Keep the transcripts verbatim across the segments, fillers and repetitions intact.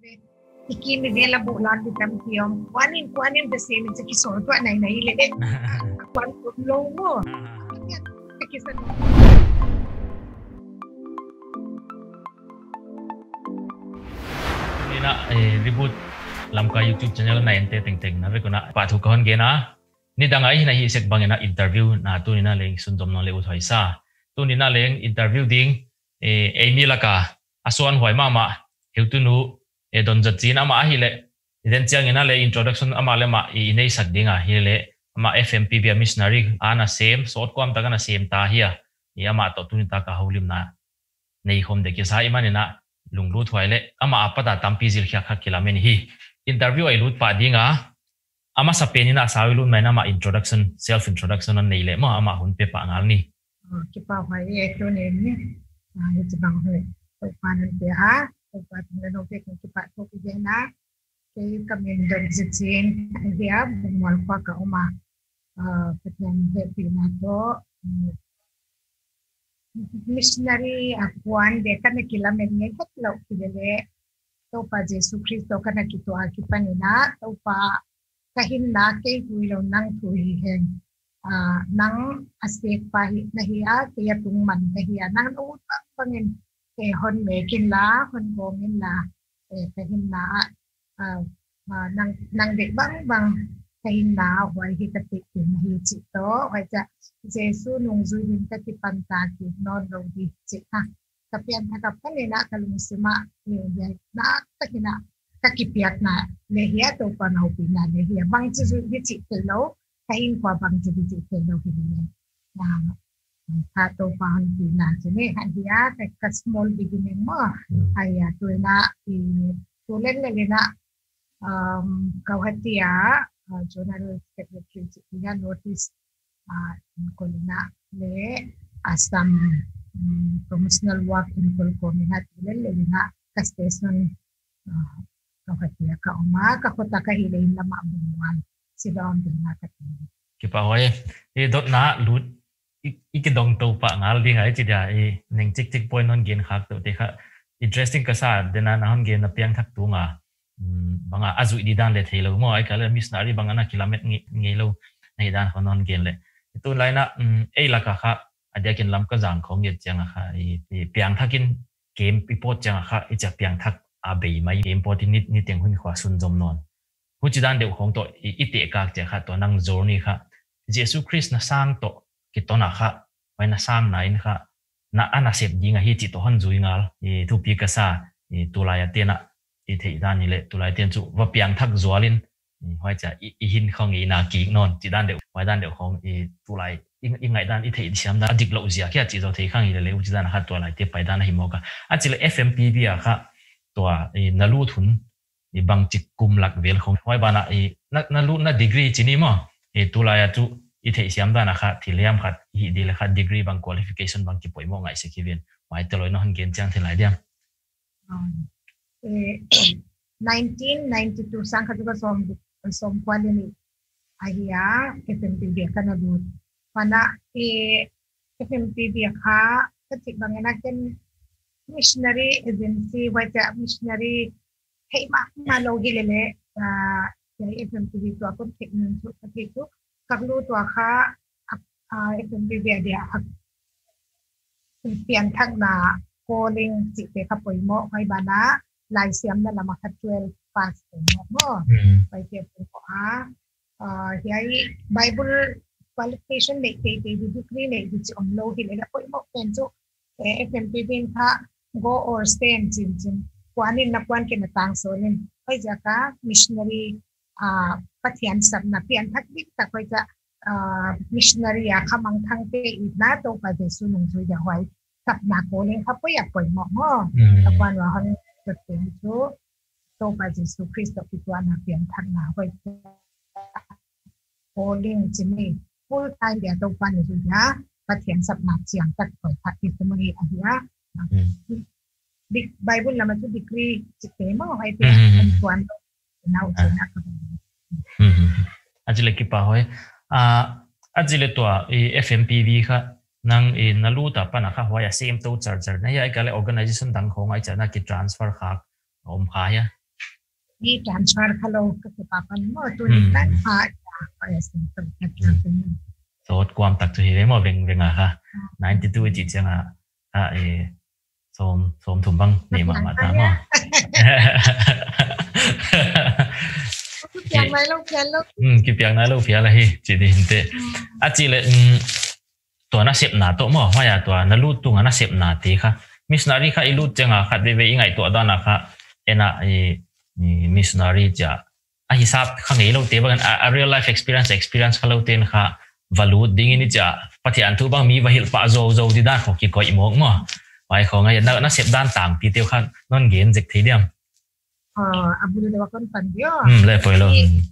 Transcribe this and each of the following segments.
Iki mi dia la bulan di tam kiom. Kuanin, kuanin the same, it's a kisol tu anai nai le. Kuan kum lo mo. Kisan. Ina, eh, Reboot Lamka YouTube channel na ente tengteng na vek un kipahthu ka hon gen a. Nidang a i hihna hih sek bangin interview na tuni'n leng sunzom nawn le ut huai sa. Tuni'n leng interview ding, eh, eimi laka a suan huai mahmah, heutunu, eh, Donzatchin amah ahihleh, i den chiangin leng introduction amah leh amah i, i neisak ding a, hileh, amah F M P B a missionary ana sem, sawt kuam tak ana sem ta hi a, i amah toh tuni tak a houlimna nei khawm dek i sa i manin lunglut huai leh, amah apat a tampi zil khiak kha kilamen hi. Interview a i lut pah ding a, a masapen in a sau i lut mai in amah introduction, self introduction hon nei leh maw, amah hun pe pah ngal ni. Ah, kipak huai e, tuni'n. Ah, hichibang huai. Toupa'n hon pe a, Toupa tungah leng pia kipahthu ka gen a. Kei ka min Donzatchin ahi a, Bungmual khua ka om a. Ah, Pathian hehpihna toh, mm, missionary a kuan dek ka na kilamen ngei hetlou hilele. Toupa Jesu Khrist toh ka na kituah akipanin, Toupa, ka hinna kei hilou nang thu hi hen. Ah, nang a sekpa hi na hi a, kei a tungman ka hi a, nang na ut bangbangin, eh, hon mek inla, hon gawm inla, eh, ka hinna ah, ah, ah, nang, nang deih bangbang ka hinna ah huai hi ka tih ding hi chih toh, huaiziak Jesu nungzui dingin ka kipan ta kik nawn lou di chih a. Ka pianthak apan in ka lungsim ah, eh, hiai na ka hinna, ka kipiakna leh hi a, Toupa'n houpihna leh hi a. Bangchi zui di chih theilou, ka hinkhua bangchi di chih theilou hilele. Ah, ka Toupa hon pina chih ni, ahi a, ka, ka small beginning maw. Hmm. Ahi a, tuni'n i, tu lel lel in, um, Guwahati a, uh, General Secretary chih in North East, uh, Inkulna leh Assam, um, Promotional Work Inkul kawmin tu lel lel in ka station, uh, Guwahati a ka om a, ka khut a ka hih leh inn lam ah Bungmual, Shillong ding a ka tun. Kipak huai, i dotna lut, i, i kidong tou pah ngal ding a, i chi dia, i neng chik chik point hon gen khak tou te kha, interesting ka sa, den a na hon gen na piangthak tung a, mm, bang a, a zuih di dan leh theilou maw, ahihkeileh missionary bang a na kilamen ngei, ngeilou, na hih dan hon hon gen leh. Tulai in, mm, ei laka kha, a diakin Lamka zang khawng nget chiang a kha, i, i piangthak in, camp i pawt chiang a kha, i chia piangthak a bei mai, camp pawt in ni, niteng hun khua sunzom nawn. Huchi dan deuh khawng toh, i, i tehkak chiang kha toh nang journey kha, Jesu Khrist na sang toh kiton a kha, huai na sang na in kha, na ana sep ding ahi chih toh hon zui ngal, i thupi ka sa, i tulai a te'n, i theih dan hileh, tulai te'n chu va piangthak zual in, i huai chia, i, i hin khawng i na kik nawn, chih dan deuh, huai dan deuh khawng, i tulai, i, i ngaihdan, i theihsiam dan, a diklou ziak hia chih zaw thei khang hilele, huchi dan a kha tulai te paidan ahi mawk a. A chih leh F M P B a kha, tua, i na lut hun, i bangchi kum lak vel khawng. Huai ban ah, i na, na lutna degree chih ni maw. I tulai a chu, i theihsiam dan a kha, thil hiam khat, i hih di leh kha degree bang qualification bang kipoimoh ngai sek hi ven. Huai te loi na hon gen chiang thei lai diam. Um, eh, nineteen ninety-two sang khat ka sawm, sawmkua leh nih ahi a, F M P B a ka na lut. Huan ah, eh, F M P B a kha, ka chih bangin ken missionary agency, huai chia missionary, theih mahmah lou hilele, ah, hiai F M P B tua kon theih nung chu, ka theih chu, ka lut tua kha, ah, ah, F M P B a dia, ah, pianthakna calling chihte ka poimoh, huai ban ah, laisiamna lam ah kha twelve pass poimoh maw. Hmm. Huaite poimoh a, ah, hiai Bible qualification neih teitei di, degree neih di chih omlou hilele poimoh pen chu, eh, F M P B in kha go or stay in chinchin. Kuanin na kuan kei na tang sawlin. Huaiziak a missionary, ah, Pathian sapna pianthak diktak huai chia, ah, missionary a kha mangthangte itna Toupa Jesu nungzui dia huai sapna calling kha poi a poimoh maw. Hmm. Ka kuan ua hon sak pen chu Toupa Jesu Khrist toh kituahna pianthakna huai calling chih ni, full time dia Toupa'n zui dia, Pathian sapna chiang tak huai kha testimony ahi a. Hmm. Bi-, Bible lam ah chu degree chihte maw, huaite, hmm, hmm, hmm, an kuan lou, nau, ah, chihna ka. Hmm, hmm, hmm. A chih leh kipak huai. Ah, a chih leh tua, i F M P B kha, nang i na lut apan a kha huai a sem tou char char. Na hiai ka leh organization dang khawng ah i chia na ki transfer khak om kha hia. Ni transfer kha lou ka kipak pan maw, tuni Hmm. tan pha ya ka ya sin to ka ta Hmm. pun. Sawt kuam tak chu hi ve maw, veng veng a kha. Hmm. Ninety two i chih chiang a kha e sawm sawm thum bang nei mahmah ta maw. Kipiak nai lou phial lou. Hmm, kipiak nai lou phial ahi, chi di hinte. Hmm. A chih leh, hmm, tua nasepna toh maw, huai a tua na lut tung a nasepna te kha. Missionary kha i lut chiang a khat veve i ngaihtuah dan a kha, en a i, i missionary chia. A hisap kha ngei lou te bang a, a real life experience, experience kha lou ten kha va lut ding in chia. Pathian thu bang mi va hilh pah zou zou di dan khong kikoih mawk maw. Huai khong a na, nasep dan tangpi te kha non gen zek thei diam. Ah, a bul deuh a kon pan diam. Hmm, le poi lou. I, Hmm.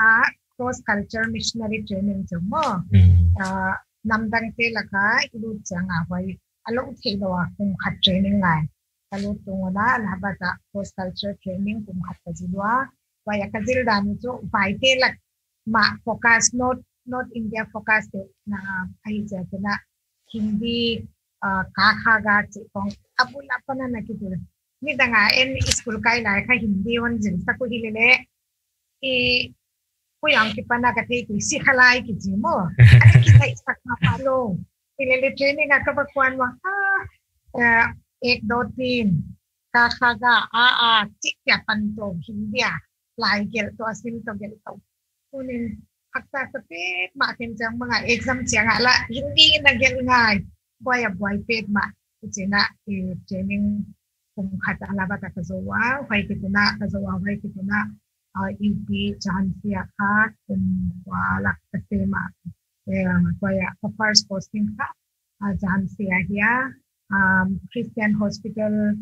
a cross culture missionary training chu maw. Hmm. Ah, namdang te laka i lut chiang a huai a lou thei lou a kum khat training ngai. Ka lut tung ua Allahabad a cross culture training kum khat ka zil ua. Huai a ka zil dan chu vai te lak mah focus, North, North India focus te na ahi ziak in a Hindi, ah, ka kha ga chih khong a bul a pan a na kizil. Nidang a en school kai lai kha Hindi hon zil sak uh hi lele. I, koi ang kipan a ka thei ki si kha lai ki chi maw. A ki thei sak ma pa lo. Hi lele training a ka va kuan ua. Ah, eh, ek, do, teen. Ka kha ga a a chih kia pan to Hindi a. Lai gelh to a sim to gelh to. Tunin haksa sa petmah ken chiang bang a exam chiang a la Hindi in a gelh ngai. Buai a buai petmah. Chi in a, eh, training kum khat Allahabad a ka zou ua, huai khit in a, ka zou ua, huai khit in a, ah, U P Jhansi a kha kum kua lak ka sem a. Eh, huai a ka first posting kha, ah, Jhansi a hi a, um, Christian Hospital,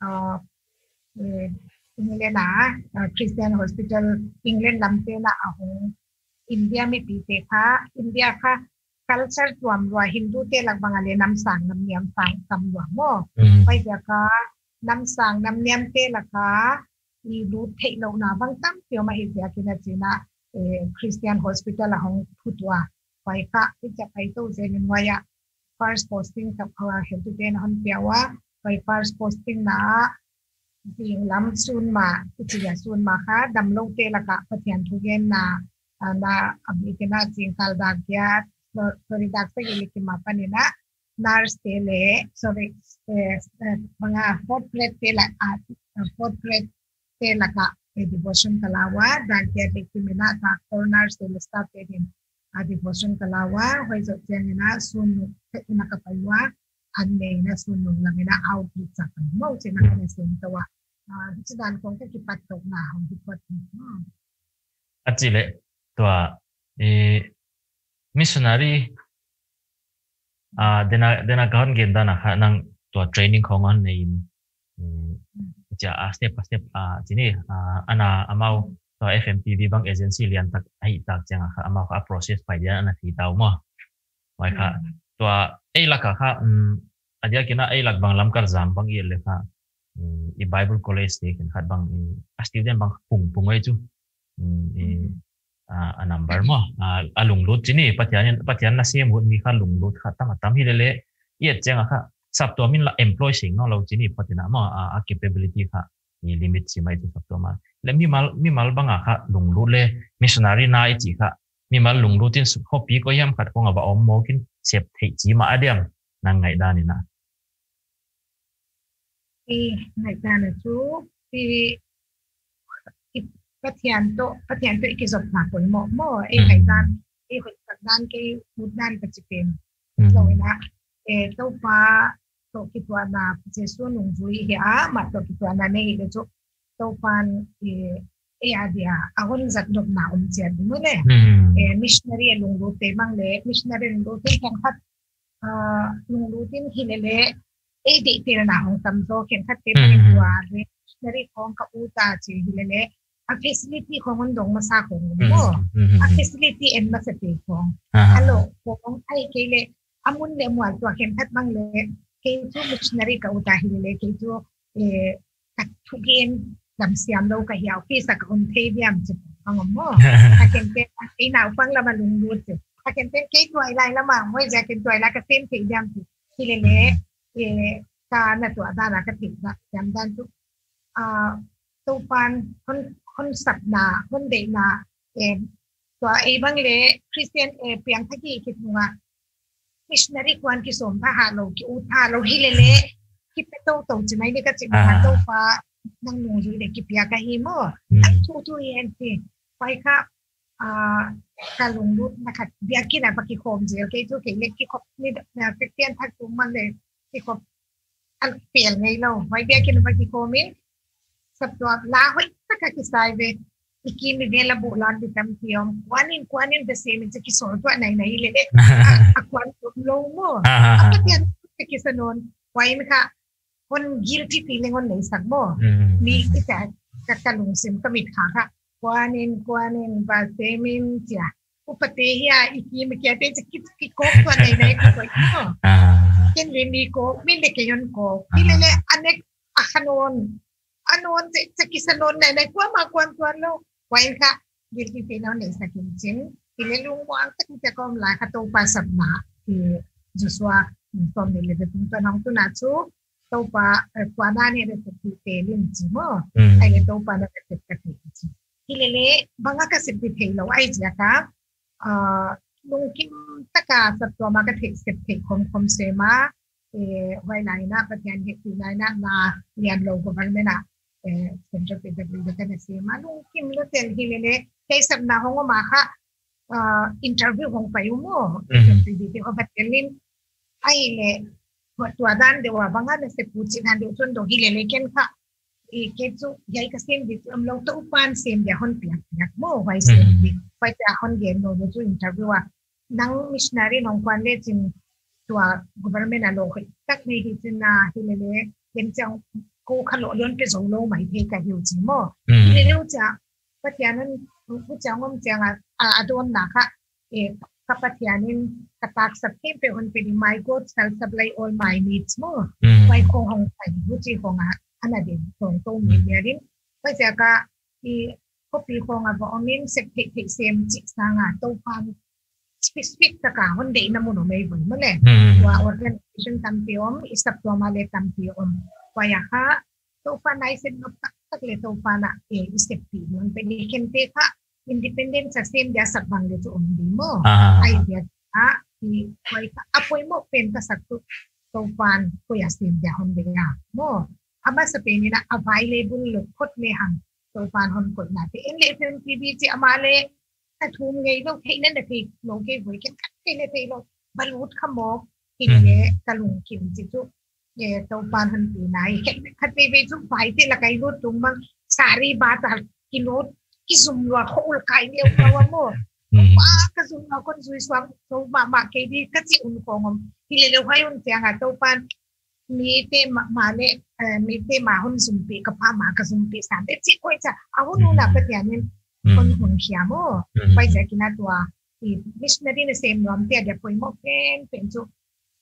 ah, eh, England a, ah, Christian Hospital England lam te na a hong India mipi te kha, India kha culture tuam lua Hindu te lak bang a le nam sang nam niam sang tam lua maw. Hmm. Huai ziak a nam sang nam niam te laka i lut theih louhna bang tampi om ahi ziak in a chi in a, eh, Christian Hospital a hong phut ua. Huai kha, i chia pai tou zen in huai a first posting ka pha a hel tu ten a hon pia ua. Huai first posting na zing lam sun ma, i chi a sun ma kha, damlou te laka Pathian thugenna, ah, na a bik in a zingkal dak giat, Flor-, Florida sagih leh kim a pan in a, nurse te leh, sorry, eh, eh, bang a fourth grade te la, ah, fourth grade te laka, eh, devotion ka la ua, dak giat leh kim in a, dak four nurse te leh staff te din, ah, devotion ka la ua, huai zoh chiang in a, sun nu, te in a ka pai ua, an nei in a sun nu lam in a outreach a pai maw, chi in a ka na sem tou ua. Ah, chi dan khong ka kipat tou na hong kipat ni. Hmm. A chih leh, tua, eh, missionary, ah, dena, dena ka hon gen dan a kha nang tua training khong hon nei in, eh, chia a step a step, ah, chi ni, ah, ana amau tua F M T V bang agency lian tak ahi tak chiang a kha amau kha a process pai dia ana thei tou maw. Huai kha, Hmm. tua ei laka kha, um, a diak in a ei lak bang Lamka zang bang i et leh kha, um, i Bible College te khenkhat bang, um, a student bang pung pung ei chu. Um, i, Hmm. a, a number maw, a, a lunglut chi ni, Pathian, Pathian na sem ut mi kha lunglut kha tam a tam hi lele, i et chiang a kha, saptuam in la employ seng nawn lou chi ni, Pathian a maw, a, a capability kha, i limit chi mai chu saptuam a. Leh mimal, mimal bang a kha lunglut leh missionary na i chih kha, mimal lunglut in su-, khopi koi hiam khat khong a va om mawk in sep theih chi mah a diam nang ngaihdan in a. I ngaihdan a chu, i, i Pathian toh, Pathian toh i kizopna poimoh maw, i Hmm. ngaihdan, i hoihsak dan, kei ut dan ka chi pen. Hmm. Lou in a, eh, Toupa toh kituahna, Jesu nungzui hi a, amah toh kituahna nei hi leh chu, Toupan, eh, eh, a dia, a hon zat nopna om chiat di maw leh. Hmm. Eh, missionary a lunglut te bang leh, missionary lunglut te khenkhat, ah, lunglut in hi lele, ei deihtelna hong tam zaw, khenkhat te Hmm. bang tua leh, missionary khong ka ut a chi hi lele, a facility khong hon dong masa khong Hmm. maw. Hmm. A facility en masa te khong. Ah. A lou khong ahihkeileh, a mun leh mual tua khenkhat bang leh, kei chu missionary ka ut a hi lele, kei chu, eh, ka thugen lam siam lou ka hi a, office a ka om thei diam chi bang om maw. A khenkhat, ei naupang lam a lunglut chi. A khenkhat kei tuailai lam a, huai ziak in tuailai ka sem thei diam chi. Hi lele, Hmm. eh, ka na tuah dan a ka theih dan, siam dan chu. Ah, Toupan hon, hon sapna, hon deihna, eh, tua ei bang leh Christian, eh, piangthak i kithei a, missionary kuan kisawm pha halou, ki ut halou hi lele, kipe toutou chi mai leh ka chih bang a, Toupa nang nungzui leh kipia ka hi maw. Hmm. Nang thu thu hi en ti. Huai kha, ah, ka lunglutna khat, biakin a va kikhawm zel kei chu, kei leh kikhop ni, na, Christian thak tu man leh kikhop a pel ngeilou. Huai biakin a va kikhawm in, saptuam la hoihtak a kisai ve. I kim i vel a buh lan di tam ti om. Kuan in, kuan in, the same in, chi kisawl tuah nainai lele. A, a kuan tuam lou maw. Ah, ah, ah. A Pathian ka kisa nawn. Huai in kha, hon guilty feeling hon neisak maw. Mm. Mi kisa ka, ka lungsim ka mit kha kha. Kuan in, kuan in, va sem in, chia. Upate hia, i kim i kia te, chi ki, kikawk tuah nainai kha koi maw. Ah. Ken leh mi kawk, mi leh kei hon kawk. Hi lele, a nek, a kha nawn. A nawn te, te kisa nawn nainai, kuamah kuan tuan lou. Huai in kha, guilty feeling hon neisak in chin. Hi leh lungmuang tak in chia ka om lai kha Toupa sapna. Hi Joshua, sawm leh li ve tung tuan hong tun a chu. Toupa, eh, kuana ni leh sep thei lin chi maw. Mm. Ai leh Toupa na ka sep ka thei chi. Hi lele, bang a ka sep thei lou ai ziak a. Ah, lungkim tak a saptuam a ka theih sep theih khawm khawm sem a, eh, huai lai in a Pathian hehpihna in a na lian lou government a, eh, Central P W D ka na sem a, lungkim lua tel hi lele, kei sapna hong om a kha, ah, interview hong pai uh maw, Mhm. F M P B te hong va tel in, ai leh, tua, tua dan deuh a bang a na sep uh chih dan deuh chun dou hi lele ken kha, i kei chu, hiai ka sem di chu omlou, Toupan sem dia hon piak piak maw, huai sem di. Mhm. Huai chia hon gen lou lou chu interview a. Nang missionary nong kuan leh chin tua government a lou hoihtak nei hi chin a hi lele, ken chiang kou kha lou lon pe zou lou mai thei ka hi uh chi maw. Mhm. Hi lele uh chia, Pathian in, uh chiang om chiang a, a, a dawnna kha, eh, ka Pathian in ka taksap khempeuh hon pe di, "My God shall supply all my needs" maw. Mm. Huai khong hong pai, huchi khong a, ana den, tong tong mi Mm. mi a din. Huai ziak a, i khopi khong a va om in sep theih theih sem chih sang a, Toupan specific tak a hon deihna mun om ei voi maw leh. Mm. Tua organization tampi om, i saptuam a leh tampi om. Huai a kha, Toupa nai sem nop taktak leh Toupa na, eh, i seppih nawn pen i khen te kha independent a sem dia sap bang leh chu om di maw. Ah. Ai dia a, i huai kha a poimoh pen ka sak tu Toupan koi a sem dia hon deih a maw. A masa pen in a available lou phot lehang Toupan hon koihna te. En leh F M P B chi ama leh a thum ngeilou, theihna na theilou kei voi, ken khat kei leh theilou. Va lut kha maw, hi lele Mhm. ka lungkim chi chu. Eh, Toupan hon pi nai. Khat, khat veve chu vai te lak a i lut tung bang, sari ba ta ki lut, ki zum lua kho ul kai leu ka wa maw. Mhm. Toupa ka zum lua kon zui suak, Toupa mah kei di ka chi un khong om. Hi lele huai un chiang a Toupan mite ma, ma leh, eh, mite ma hon zumpih, ka pa ma ka zumpih sam. Te chi koi cha, a hun hun a Mhm. Pathian in Mhm. hon hun khia maw. Mhm. Huai ziak in a tua, i missionary na sem nuam te a dia poimoh pen, pen chu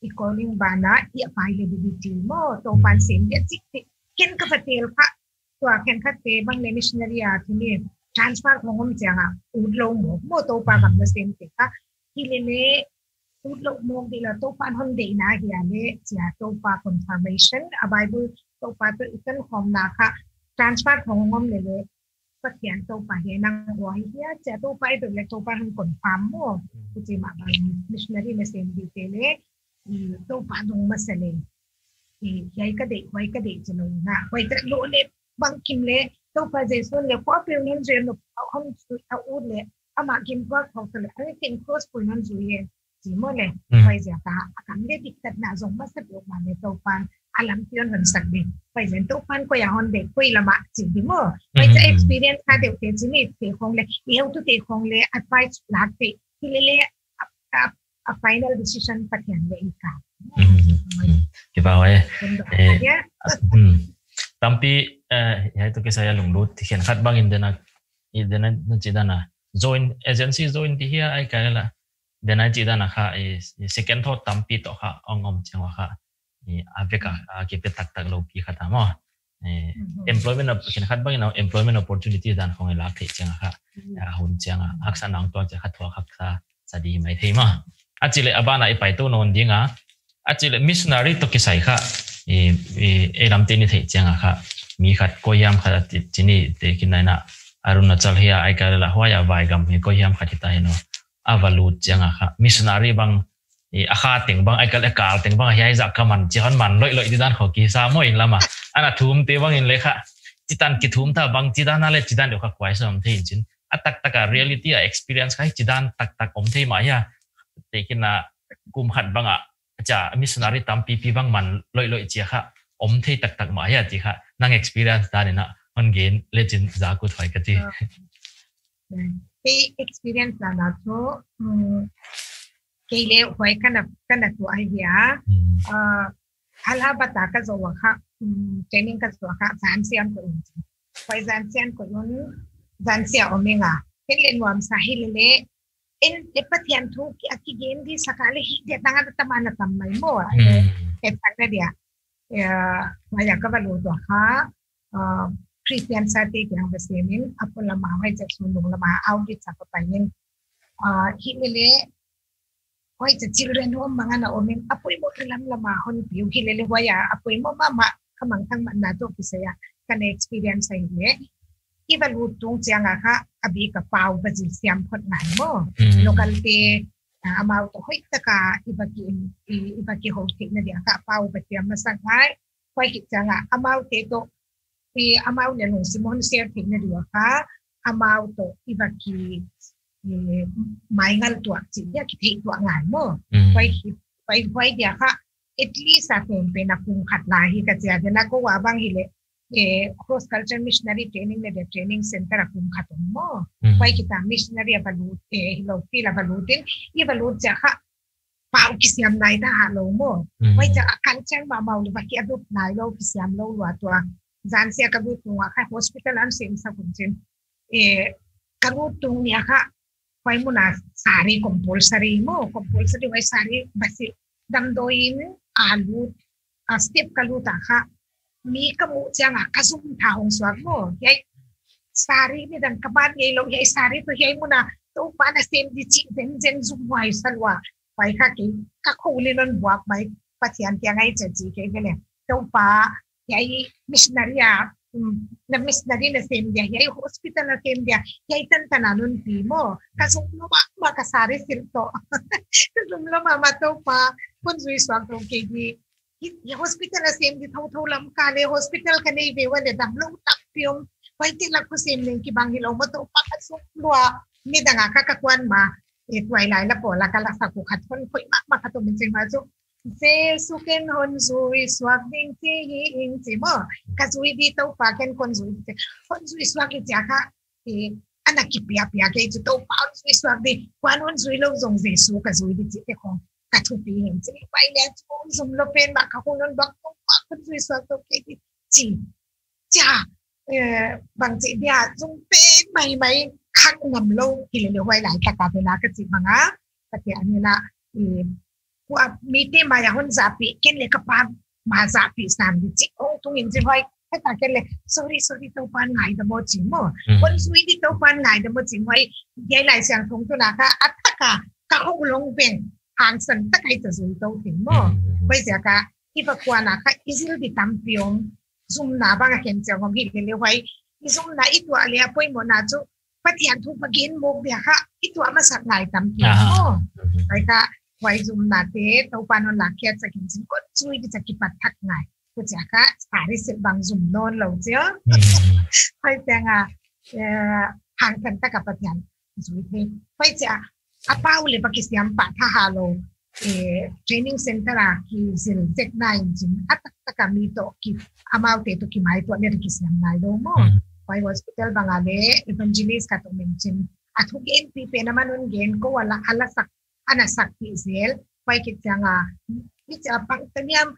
i calling ban a, i availability maw, Toupan Mhm. sem dia chih te. Ken ka va tel kha, tua khenkhat te bang leh missionary a thil i transfer khong om chiang a, ut lou mawk maw, Toupa gam na Mhm. sem te kha. Hi lele, ut lou mawk di lou, Toupan hon deihna hi a leh, chia Toupa confirmation, a Bible Toupa toh i tan khawmna kha, transfer khong om lele, Pathian Toupa hi nang huai hi a, chia Toupa i dot leh Toupa hon confirm maw. Mhm. Huchi mah bang missionary na sem di te leh, i Toupa nung masa leh, i hiai ka deih, huai ka deih chi lou na. Huai ta lou leh bang kim leh, Toupa Jesu leh kuapeuh non zui lou, hon zui a ut leh, amah kim kuak khong sa leh, anything cross pui non zui e. Chi maw leh, Mhm. huai ziak a, a kam leh diktatna zong masa deuh mah leh Toupan a lampi hon hon sak di. Huai ziak Toupan koi a hon deih, koi lam ah chi di maw. Huai Mhm. chia experience kha deuh te chi ni te khong leh, i heutu te khong leh, advice lak te, hi lele, a, a, a final decision Pathian leh i ka. Mhm. Mhm. Kipak huai. Kun do Eh, a dia. Mhm. Tampi, eh, hiai toh kisai a lunglut, khenkhat bang in dena, i dena, na chi dan a. Join, agency join di hia ai ka la. Dena chi dan a kha, i, i second thought tampi toh kha, ong om chiang wa kha. I, a vek a, Mhm. a kipe taktak lou pi khat a maw. Eh, Mhm. employment op-, khenkhat bang in a employment opportunity dan khong i lak theih chiang a kha. Mhm. A hun chiang a, haksa nang tuak chiang kha thuak haksa, sa di mai thei maw. A chih leh a ban a i pai tou nawn ding a. A chih leh missionary toh kisai kha. I, i, i lam te ni theih chiang a kha. mi khat koi hiam khat a ti, chini te kin nai na, Arunachal hi a, ai ka la huai a vai gam hi koi hiam khat hi ta hi no. A va lut chiang a kha, missionary bang, i a kha teng bang, ai ka le kal teng bang, hiai zah ka man, chi hon man, loi loi di dan kho ki sa mo in lama. Ana thum te bang in le kha, chi tan ki thum ta bang, chi dan a le, chi dan deuh kha kuai sa om thei in chin. A tak tak a reality a experience kha, chi dan tak tak om thei ma hia. Te kin na kum khat bang a, cha missionary tampipi bang man loi loi chia kha, om thei tak tak ma hia ti kha, nang experience dan in a, hon gen le chin za ku thoi ka ti. Ah. Kei experience dan a chu, mm, kei le huai kana, kana tuah ahi a. Mm. Ah, Allahabad a ka zoh a kha, mm, training ka zoh a kha, zan siam ko un. Huai zan siam ko un, zan sia om ing a. Ken le nuam sa hi le le, en le Pathian thu ki a ki gen di sa ka le hi dia tang a tam ana tam mai mo. Hmm. E tak na dia. Ya, huai a ka va lut a kha, ah, Christian sa te ki hang va sem in, a pon lama huai cha sun lung lama outreach a ka pai in. Ah, hi le le, huai cha children home bang ana om in, a poimoh lam lama hon piu hi le le huai a, a poimoh mahmah ka mangthang mahna toh kisai a, kana experience ahi le. I va lut tung chiang a kha, a bik a pau va zil siam phot ngai mo. Mm. Local te, ah, amau toh hoih taka i va ki, i, i va ki hou theihna dia kha, pau va siam masak ngai. Huai khit chiang a, amau te toh, i amau le lungsim hon share theihna dia kha, amau toh i va ki, i, mai ngal tuak chi dia ki theih tuak ngai mo. Mm. Huai khit, huai, huai dia kha, at least a kum pen a kum khat lai hi ka chia dia na ko wa bang hi le, eh, cross culture missionary training le dia training center a kum khat om mo. Mm. Huai khit a missionary a va lut, eh, hi lo field a va lut in, i va lut chia kha, pau kisiam nai ta ha lo mo. Mm. Huai chia a culture mahmah le va ki adopt nai lo kisiam lo lua tua. Zan sia ka lut tung a kha hospital an sem sa kun chin. Eh, ka lut tung ni a kha, huai mun a sari compulsory mo, compulsory huai sari va silh. Damdawi in a lut, a step ka lut a kha, mi ka muh chiang a ka zum tha hong suak mo. Hiai sari ni dan ka ban ngei lo, hiai sari toh hiai mun a Toupa na sem di chih zenzen zum huai sa lua. Huai kha kei ka khou le non buak mai, Pathian kiang a i chia chi kei ve le. Toupa, hiai missionary a, um, na missionary na sem dia, hiai hospital na sem dia, hiai tantan a non pi mo. Ka zum lua mahmah ka sari silh toh. Ka zum lua mahmah Toupa, kon zui suak tou kei di. Hi, hiai hospital a sem di thouthou lam ka le hospital ka nei ve ua le damlou tampi om. Huai te lak khua sem leng kibang hi lo mo Toupa ka zum lua. Nidang a kha ka kuan ma. E tuailai la pawl a ka la sa ku khat hon khoih mahmah khat om in chin ma chu. Jesu ken hon zui suak ding chi hi ing chi mo. Ka zui di Toupa ken kon zui di. Hon zui suak di chia kha, eh, ana kipiapia kei chu Toupa hon zui suak di. Kuan hon zui lou zong Jesu ka zui di chi te khong. Ka thupi hi in chi. Pai le chu zum lou pen mah ka hon hon bak Toupa hon zui suak tou kei di chi. Chia, eh, bang chi dia zum pen maimai khak ngam lou hi le le huai lai taka te na ka chi bang a. Ka ti a ni na, eh, kua mi te mai a hon zapi, ken le ka pa ma zapi sam di chi. Hong tung in chi huai, ka ta ken le, sorry, sorry, Toupa'n ngaidam o chi mo. Mm. Hon zui di Toupa'n ngaidam o chi huai, hiai Laisiangthou tuna kha, a taka, ka hou long beng, hangsan taka i ta zui tou thei mo. Mm. Huai ziak a, i va kuan a kha, i zil di tampi om, zumna bang a ken chiang om hi le le huai, i zumna i tuah le a poimohna chu, Pathian thu va gen mawk dia kha, i tuah masak ngai tampi om mo. Aha. Mhm. Huai kha, huai zumna te, Toupa'n hon lakkhiat sak in chin kon zui di chia kipat thak ngai. Huchia kha, sari silh bang zum nawn lou chia. Mhm. Huai chiang a, eh, hangsan taka Pathian zui thei. Huai chia, a pau le va kisiam pah tha ha lou. Eh, training center a kizil zek nai in chin, a taktak a mi toh ki, amau te toh kimai tuah le kisiam nai lou mo. Mm. Huai hospital bang a le evangelist khat om in chin, a thugenpi pen aman hon gen kou a la, a la sak, ana sakpih zel. Huai khit chiang a, mi chia pang taniam,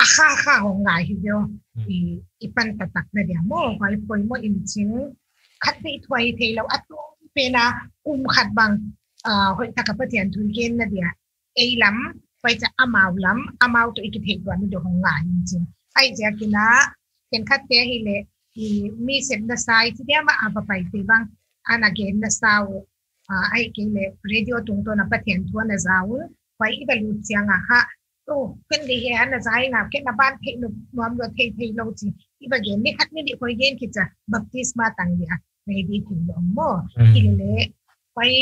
a kha kha hong ngai hi dio. Mm. I, i pan taktak na dia mo, huai poimoh in chin, khat vei thuai thei lou, a tung pen a kum khat bang, ah, hoihtaka Pathian thu gen na dia. Ei lam, huai chia amau lam, amau toh i kitheih tuah ni deuh hong ngai in chin. Huai ziak in a, ken khat te hi le, i mi sepna sa i chi dia mah a va pai te bang, ana genna sa uh, ah, ahihkeileh radio tungtawn a Pathian thu ana za un, huai i va lut chiang a kha, Oh, ken di he ana zai nga, ken na ban thei nu, nuam lua thei thei lou chi. I va gen ni khat ni di koi gen kit chia, baptisma tang dia, ready thei lou maw. Mm. Hilele, pai,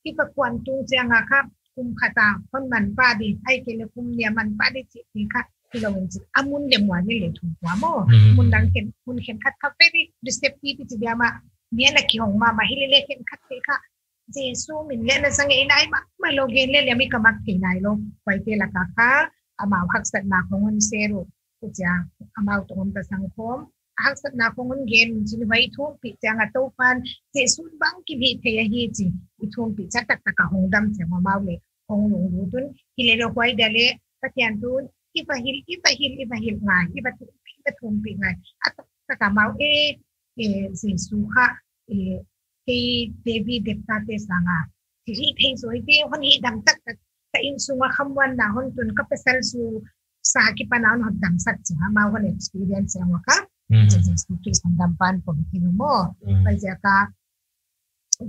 i va kuan tung chiang a kha, kum khat a, hon man pah di, ahihkeileh kum nih a man pah di chi, chi kha, hilou in chi. A mun leh muan ni leh thu kua maw. Mm. Mun dang khen, mun khen khat kha very receptive chi dia mah, mi ana kihong mahmah hilele khen khat te kha, Jesu min leh na zang ei nai mahmah lou gen leh leh mi ka mak thei nailou. Huaite lak a kha, amau haksatna khong hon share uh. Huchia, amau toh hon ka sang khawm. Haksatna khong hon gen chin huai thumpih chiang a Toupan, Jesu bangkim hih thei ahi chi. I thumpih chia taktak a hong dam chiang amau leh hong lunglut un. Hilele huai dia leh, Pathian thu, i va hilh, i va hilh, i va hilh ngai, i va thumpih, i va thumpih ngai. A taktak a amau, eh, eh, Jesu kha, eh, kei David deptate sanga. Thil hih thei zaw hi te, hon hihdam taktak. Ka innsung a khamuanna hon tun ka pasal Su sa akipan a hon hotdam sak chia, amau hon experience a maw kha. Mm. Jesu Khrist hon dam pan pom thei maw. Mm. Huaiziak a,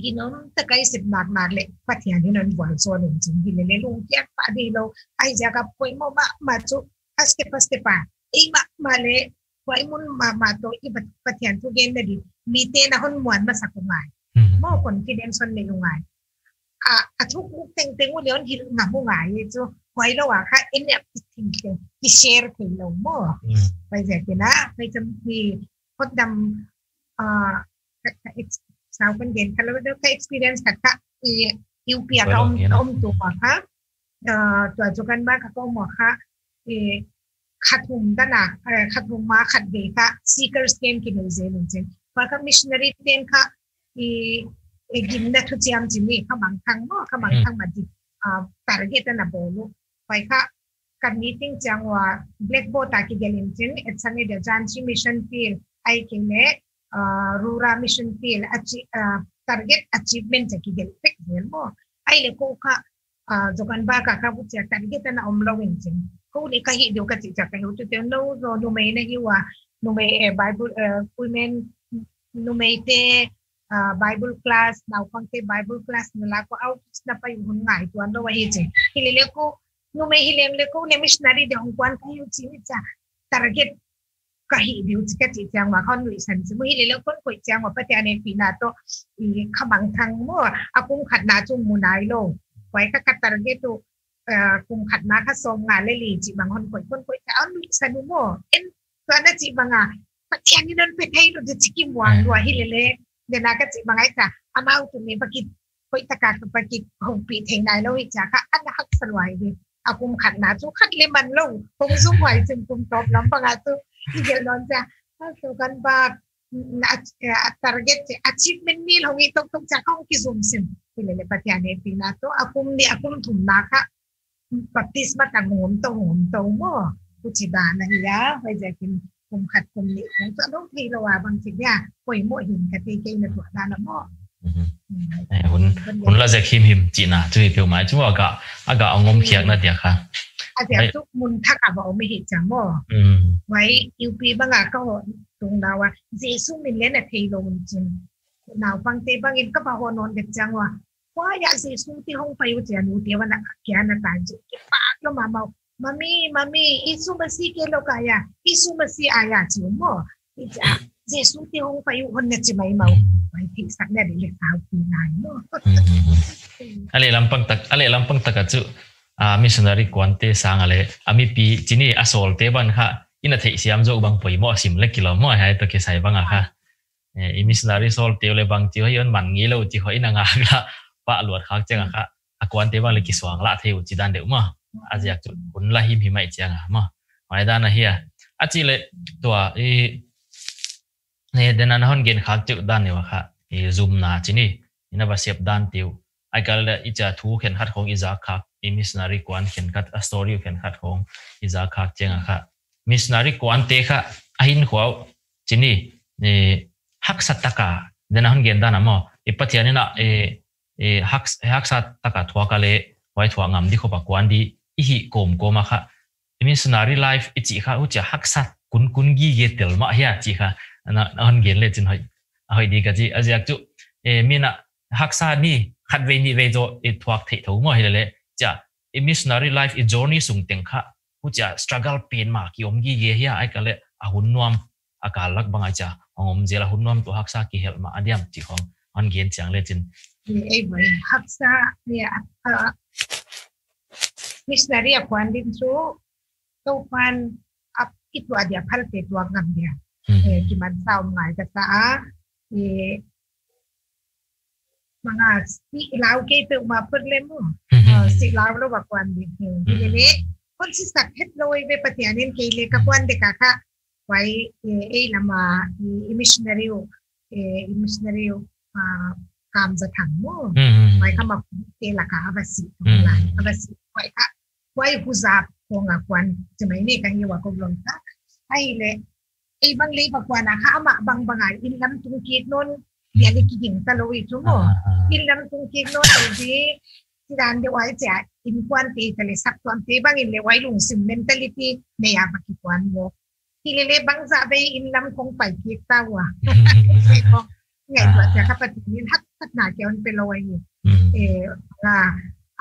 ginom tak a i sep nak nak leh, Pathian in hon vualzawl in chin hilele lungkiat pah di lou. Huaiziak a poimoh mahmah chu, a step a step a. Ei mahmah leh, huai mun mahmah toh i Pat-, Pathian thu genna di, mite'n a hon muan masak uh ngai. Mm. Maw confidence hon nei uh ngai. A, a thuk uh tengteng uh leh hon hilh ngam uh ngai chu. Huai lou a kha en ep i thinking, i share thei lou maw. Mm. Huaiziak in a, huai chu mi hotdam, ah, ka, ka ex-, sau kan gen kha lou, ka experience khat kha, i, U P a ka om, ka om tou a kha, ah, tua chu kan ba ka om a kha, eh, kha thum dan a, eh, kha thum ma khat vei kha, seekers camp kinei zel in chin. Huai kha missionary te'n kha, i, eh, gimna thuchiam chi ni, kha mangthang maw, kha mangthang mah di, ah, target ana bawl uh. Huai kha, ka meeting chiang ua blackboard a kigelh in chin, et sang i dia Jhansi Mission Field, ahihkeileh, ah, Rura Mission Field, achi-, ah, target achievement a kigelh pek zel maw. Ahihleh kou kha, ah, zokan ba ka ka bu chia target ana om lou in chin. Kou leh ka hih diu ka chi chia ka hi uh tu te no zo numei na hi ua, numei, eh, Bible, eh, women, numei te, ah, Bible class, naupang te Bible class na la kou outreach na pai hun ngaihtuah lou ahi chi. Hilele kou, numei hileng leh kou leh missionary di hong kuan ka hi uh chi ni chia target ka hih diu chi ka chih chiang ua hon nuihsan chi maw hilele kon koih chiang ua Pathian hehpihna toh i kha mangthang maw a kum khatna chu mu nailou. Huai kha ka target uh, ah, kum khatna kha sawmnga leh li chih bang hon koih, kon koih chia hon nuihsan uh maw. En tua na chih bang a, Pathian in hon pe thei lou di chi kimuang lua hilele. Dena ka chih bang ai kha, amau tu mi pakit, koih taka ka pakit, hong pi thei nailou hi chia kha, ana haksa lua hi. A kum khatna chu khat leh man lou, hong zum huai chin kum tawp lam bang a chu, i gelh nawn chia, a chu kan ba, a, a target chia, achievement meal hong i tok tok chia, hong kizum sim. Hilele Pathian hehpihna toh, a kum nih, a kum thumna kha, baptisma tang hong om tou, hong om tou maw. Huchi dan ahi a, huaiziakin kum khat kum nih, kum sa dong thei lou a bang chi dia, poimoh hi'n ka thei kei na tuah dan a maw. Mhm. Mm. Eh, hun, hun la zek himhim chihna, chu hi peuhmah, chu a gah, a gah a ngom khiakna dia kha. A ziak chu mun thak a va om hi chia maw. Mm. Huai U P bang a ka hoh tung na ua, Jesu min leh na thei lou in chin. Naupang te bang in ka va hoh nawn dek chiang ua, Huai ah Jesu te hong pai uh chia nu te ua na kia na tan chu kipak lou mahmah uh. Mami, mami, Isu Masi ke lou ka ya, Isu Masi a ya chi uh maw. Hi chia, Jesu te hong pai uh hon na chi maimah uh. Huai theihsakna di leh sau pi nai maw. Mhm. A leh lampang tak, a leh lampang tak a chu, ah, missionary kuante sang a leh, a mipi chi ni a sawlte bang kha, i na theihsiam zoh bang poimoh sim leh kilawm maw, hiai toh kisai bang a kha. Eh, i missionary sawlte uh leh bangchi uh hi hon man ngeilou chih uh i na ngak lah, pah luat khak chiang a kha, a kuante bang leh kisuang lah thei uh chi dan deuh maw. A ziak chu hun la himhim mai chiang a maw. Huai dan ahi a. A chih leh tua, i, eh, dena na hon gen khak chih uh dan deuh a kha, i zumna chi ni, i na va sep dan te uh. Ahihkeileh i chia thu khenkhat khong i zak khak, i missionary kuan khenkhat, a story uh khenkhat khong i zak khak chiang a kha. Missionary kuante kha, a hinkhua uh, chi ni, eh, haksa taka, dena hon gen dan a maw, i Pathian in a, eh, eh, hak-, haksa taka thuak a leh, huai thuak ngam di khop a kuan di, i hih kawmkawm a kha, i missionary life i chih kha, huchia haksa kunkun gige tel mah hia chih kha, na, na hon gen leh chin hoih, a hoih di ka chi, a ziak chu, eh, mi na haksa ni, khatvei nihvei zaw, i thuak theih thou maw hilele, chia, i missionary life, i journey sung teng kha, huchia struggle pen mah ki om gige hia, ai ka le a hun nuam a kal lak bang ai chia, hong om zel a hun nuam tu haksa ki help mah a diam chih khong hon gen chiang le chin. Ei, ei, boy, haksa, ya, a, missionary a kuan ding chu, Toupan ap itu a dia phal te tuak ngam dia. Hmm. Eh, ki man sa om ngai ka sa a, eh, manga si lau ke pe uma problem mu. Hmm. Ah, si lau lou va kuan ding. Hmm. Hmm. Ni le, kon si sak het lou ve Pathian in kei le ka kuan dek a kha. Huai, eh, ei lama, eh, i missionary u, eh, i missionary u, ah, kam za thang mu. Hmm, hmm, hmm. Huai kha ma te la ka a va si, Hmm. la, a va si. Huai kha, huai huzap khong a kuan, chi mai ni ka hi ua ko lom ta. Ai le, ei bang le va kuan a kha ama bang bang a, in lam tung kik non, ya le ki ging ta lou i chu mu. Ah, ah, ah. In lam tung kik non, lou di, ti dan de huai chia, in kuan te ta le sak tuam te bang in le huai lungsim mentality, ne ya va ki kuan mo. Hi le le bang za bei in lam khong pai kik ta ua. Ngai tua chia kha Pathian in hak sak na ke on pe lou ai. Hmm. Eh, a,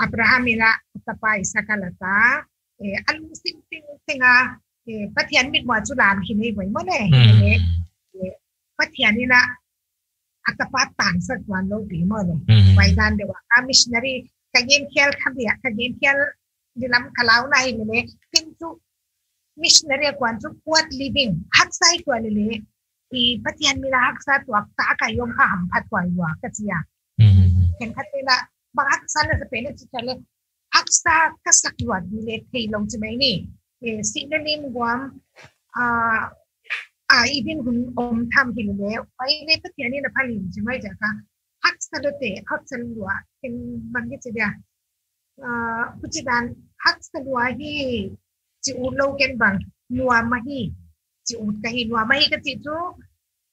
Abraham ina tapa Isak a la ta. Eh, a lungsim ting ting a, eh, Pathian mit mua chu lam hi nei voi mo le. Hmm. Eh, eh, Pathian ina a tapa tan sa tuan lou pi mo le. Hmm. Huai dan de ua, a missionary, ka gen khial kha bia, ka gen khial di lam ka lau na hi le le. Ken chu missionary a kuan chu what living, haksa i tua le le. I Pathian min a haksa tuak ta ka yom kha hamphat huai ua ka chia. Hmm. Ken kha te la, bang haksa na sa pe le chi ta le, haksa ka sak luat di le thei lou chi mai ni. Eh, si le lim guam, ah, ah, i din hun om tham hi le, huai le Pathian in a phal in chi mai ja ka. Haksa lou te, haksa lua, ken bang ki chi dia. Ah, huchi dan, haksa lua hi, chi ut lou ken bang, nuam ahi, chi ut ka hi, nuam ahi ka chi chu,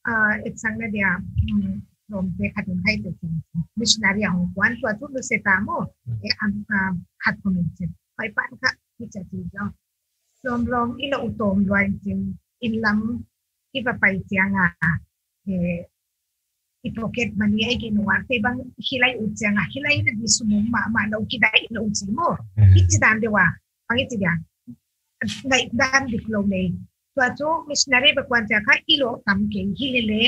ah, et sang na dia, mm, lom te khat in hai te chin. Missionary a hong kuan tua chu lu se ta mo. Mm. E am, ah, khat ko min chin. Pai pan kha, hi cha chi jo. Lom lom i la u tom lua in chin, in lam i va pai chiang a. Eh, i pocket money ai ke nuar te bang hilai ut chiang a. Hilai na di sum om mahmah lou ki dai lou chi mo. Mm. Hi chi dan de ua. Bang i chi dia. Ngai dan dik lou nei. Tua chu missionary va kuan chia kha i lo tam ke hi le le.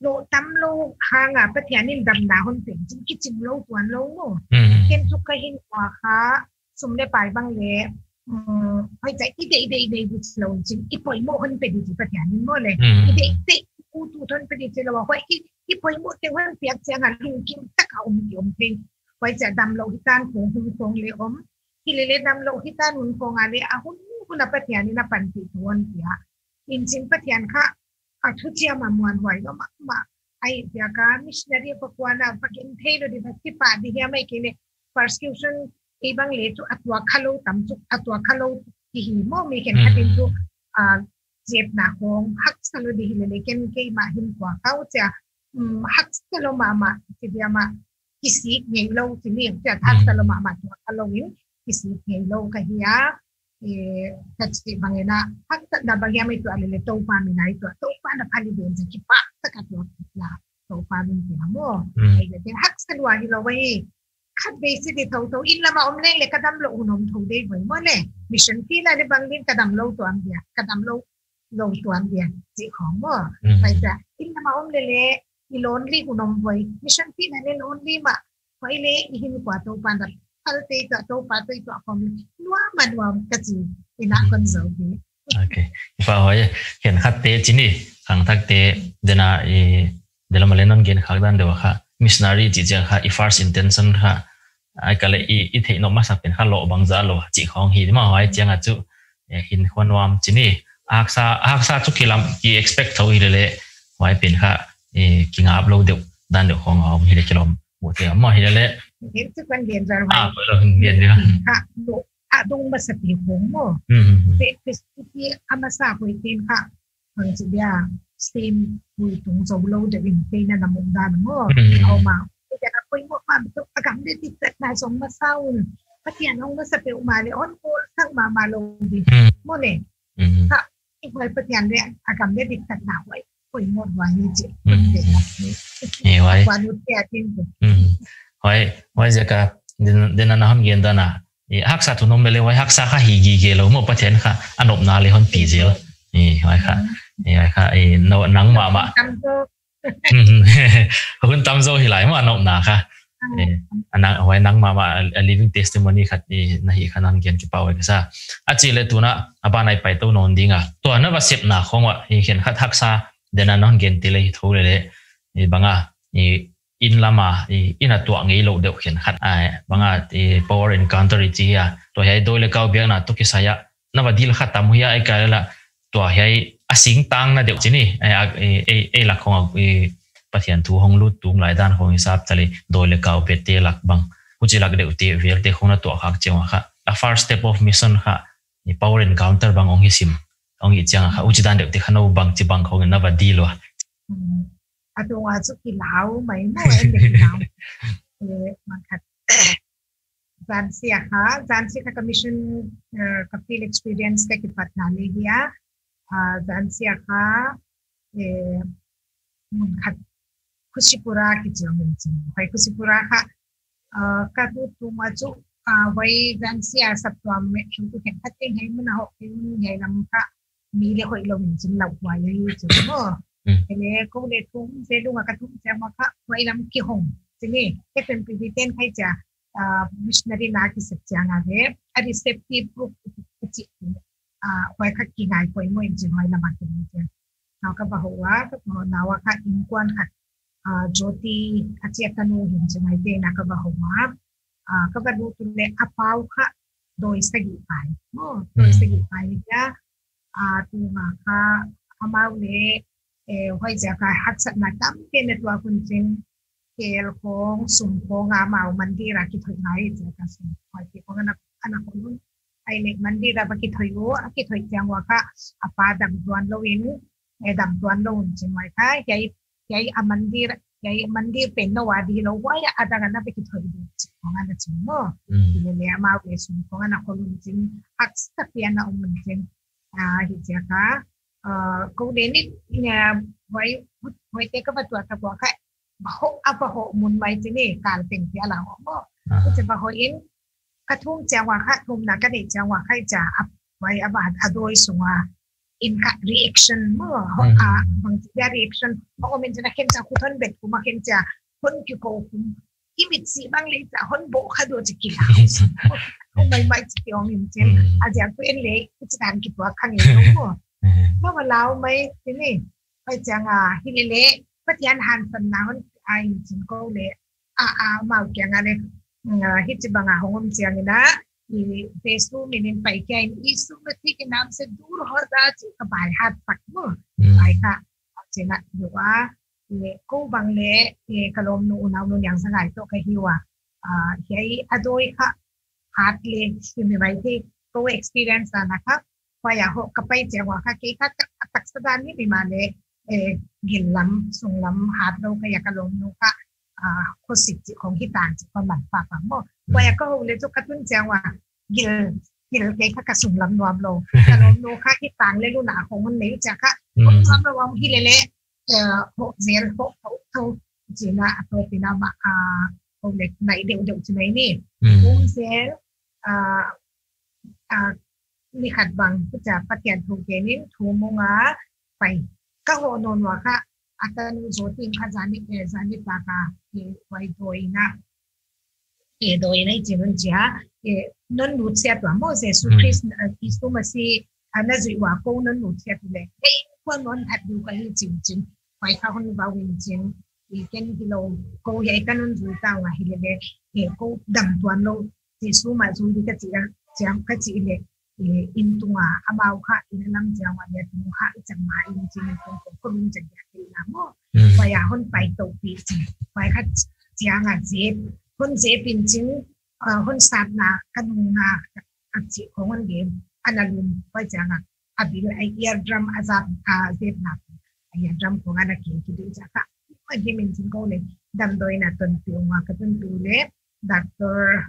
Lo tam lou hang a Pathian in damna hon pe chin ki chim lou tuan lou mo. Mm. Ken chu ka hin ua kha sum le pai bang le, mm, hoi cha i dei dei dei bu lou chin i poimoh hon pe di chi Pathian in mo le. Mm. I dei dei u tu hon pe di chi lou hoi i, i poimoh te hon piak chiang a lungkim tak a om ki om thei. Hoi cha damlou hi tan khong hun khong le om. Hi le le damlou hi tan hun khong a le a hun hun a Pathian in a panpih thu hon pia. In chin Pathian kha a thuchiam a muanhuai lou mahmah. Ai, dia ka missionary va kuan a va gen thei lou di va si pa di hiam ai ke le persecution ei bang le chu a tuak kha lou tam chu a tuak kha lou ki hi mo mi ken khat in chu, Mm. ah, zepna khong haksa lou di hi le le ken keimah hin tuak kha uh chia, mm, haksa lou mahmah chi dia mah kisik ngei lou chi ni chia haksa lou mahmah tuak kha lou in kisik ngei lou ka hi a. Eh, ka chi bang ina, haksa na bang hiam i tuak le le Toupa min a i tuak, Toupa na phal i den sa kipak tak a tuak la, Toupa min ti mo. Mm. Ai le te haksa lua hi lou vai. Khat vei si di thouthou, in lama om leng le ka damlou hun om thou dei voi mo le. Mission field a le bang din ka damlou tuan dia, ka damlou lou tuan dia, chi khong mo. Mm. Pai sa, in lama om le le, i lonely hun om voi. Mission field a le lonely mah. Huai le i hin kua Toupan da. Hal te tua Toupa te tua kom. Nuam a nuam ka chi. Ina kon zou di. Okay. Fa huai, khenkhat te chi ni. Khangthak te dena i, dela malen non gen khak dan deuh kha. Missionary chi chiang kha, i first intention kha. Ai ka le i, i theih nop masak pen kha lou bangzah lou chi khong hi ma huai chiang a chu. Eh, hin khuan nuam chi ni. Haksa, haksa chu kilam, ki expect thou hi le le. Huai pen kha, eh, kingap lou deuh. Dan deuh khong a om hi le kilawm. Mu te ma hi le le. Gen chu kan gen zar Ah, mai. Lo gen dia. Kha, lo, a dong masa te khong mo. Hmm, hmm, hmm. Pe, pe, pe, a masa hoi ten kha. Hang chi dia, same hui tung zo lou deuh in te na na mong dan mo. Hmm. Au ma. Te na koi mo pa, a gam de tik tak na zong masa un. Pathian hong masa pe ma le on kol sang ma ma lou di. Hmm. Mo le. Hmm. Kha, i huai Pathian le, a gam de tik tak na huai. Koi mo huai ni chi. Hmm. Te na. Eh, huai. Huai nu te a tin tu. Hmm. Huai, huai ziak a, den, den na ham gen dan a. haksa thu nom leh leh huai haksa kha hi gige lou maw, Pathian kha a nopna leh hon pi zel. Huai kha, huai kha, nang mahmah. Hun tamzaw hi lai maw a nopna kha. Huai nang mahmah a living testimony khat na hih kha nang gen kipahhuai ka sa. A chih leh tuna a ban ah i pai tou nawn ding a, tua na va sepna khong ah hi khenkhat haksa den a nang gen ti leh hi thou leh leh, bang a, inn lam a, inn a tuah ngei lou deuh khenkhat a, bang a, power encounter i chi a, tua hiai dawi leh kau biakna toh kisai a na va deal kha tam hia, ahihkeileh tua hiai a singtangna deuh chi ni, ei lak khong a Pathian thu hong lut tung lai dan khong hisap ta leh dawi leh kau biakte lak bang, huchi lak deuh te vel te khong na tuah khak chiang kha, a first step of mission kha power encounter bang hong hi sim, hong hi chiang kha huchi dan deuh te kha nou bangchi bang khong na va deal ua? A tung a chu kilau mai maw, ei leh kilau. Mangkhat zansia kha, zansia kha ka mission, ka field experience ka kipatna leh hia, zansia kha, mangkhat Kusipura kichi om in chin. Huai Kusipura kha ka tu tu ma chu, huai zansia saptuam meh heng tu khenkhat teng hiai mun a hoh kei un hiai lam kha mi leh hoih lou in chin lauhuai ahi chu maw. Ei leh kou leh thum se lung a ka thum chiang ma kha huai lam kihong chi ni, F M P B ten khai chia, missionary na kisep chiang a leh a receptive group kichi, huai kha kingai poimoh in chin huai lam a kihong chiang. Nau ka va hoh ua, ka va hoh nau a kha innkuan khat, Jyoti a chi a ka nu hin chi ngai te na ka va hoh ua, ka va lut leh a pau kha dawi sagih pai maw, dawi sagih pai hia, tuma kha amau leh huai ziak a haksatna tampi na tuak un chin, kel khong sum khong a amau mandir a kithoih ngai ziak a sum huai te khong ana, ana khong un. Ei leh mandir a va kithoih ua, a kithoih chiang ua kha a pa dam tuan lou in, dam tuan lou un chin huai kha hiai, hiai a mandir, hiai mandir pen nou a di lou huai a dang ana va kithoih di chi khong ana chin maw. Hi leh leh amau leh sum khong ana khol un chin, haksa pian a om un chin. Hi ziak a kou leh ni, huai, huai te ka va tuah tak ua kha va hoh, a va hoh mun mai chi ni, kal teng pia la hoh maw. Huchi va hoh in ka thum chiang ua kha, thumna ka neih chiang ua kha chia a, huai a va a dawi sung a in kha reaction maw, bangchi dia reaction a om in chin a khen chia khut hon bet kum a khen chia hon kikou kum, i mit sih bang leh chia hon boh kha deuh chi kilau. Mai mai chi ki om in chin, a ziak pen leh huchi dan kituak kha ngei lou maw. Maw va lau mai chi ni. Huai chiang a hi leh leh Pathian hansanna hon a in chin kou leh, amau kiang a leh hichi bang a hong om chiang in a, Jesu min in pai kia in, यीशु मसीह के नाम से दूर हो जा chi ka by heart tak maw. Pai kha, chin a yu a, kou bang leh ka lawmnu unaunu Niangsangai toh ka hi ua, hiai a dawi kha hat leh hi mi mai thei, kou experience a na kha, huai a hoh ka pai chiang ua kha kei kha a taksa dan hi mi mah leh, gil lam sung lam hat lou kha a, ka lawmnu kha khosik chi khong hi tan chi khong man pa pa maw. Huai a ka hoh leh chu ka tun chiang ua gil, gil kei kha ka sung lam nuam lou, ka lawmnu kha hi tang leh luna khong hon nei chia kha hon nuam lou a hi leh leh, hoh zel, hoh, hoh, hoh chi na a toh pi na mah, hoh leh nai deuh deuh chi nai ni. Kum zel, ni khat bang, huchi a Pathian thu gen in, thu mong a pai. Ka hoh nawn ua kha, a tanu Jyoti in kha zani, zani ta kha, huai dawi na, dawi na i chin un chia, non lut chiat ua maw, Jesu Khrist, Jesu Masiah na zuih ua kou non lut chiat leh, hei, kou non that diu ka hi chin chin, huai kha hon va win chin, ken hilou, kou hiai ka non zui ta ua hi leh leh, kou dam tuan lou, Jesu mah zui di ka chi a, chiang ka chi leh, inn tung a amau kha inn lam chiang ua leh tung kha i chang ma in chin inn tung kou kou lum chiang a kei la maw. Huai a hon pai tou pi chin. Huai kha chiang a zep, hon zep in chin, hon satna ka nung na ka chi khong hon gen, ana lum huai chiang a a bil a eardrum a zap a zepna a eardrum khong ana kei ki di chia kha. A gim in chin kou leh damdawi na tonpih ua ka tonpih leh doctor,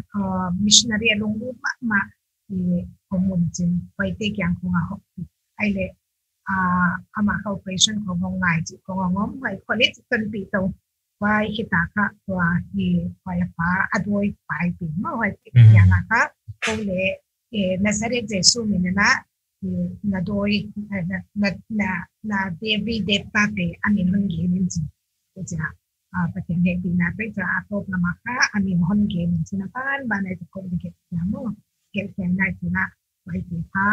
missionary a lunglut mahmah i om un chin, huaite kiang khong a hoh. Ei leh amah kha operation khong hong ngai chi khong hong om, huai kholeh tonpih tou. Huai khit a kha tua hi, huai a pa a dawi pai pi maw, huai pi Mhm. kiang a kha, kou leh, eh, Nazareth Jesu min in a, eh, na dawi, eh, na, na, na, na Devi Devta te a min hon gen in chi. Huchia, ah, Pathian hehpihna toh chia a tawp lam a kha a min hon gen in chi, na banban a kou leh gelh khia maw. Gelh khia in a chi na, huai te kha,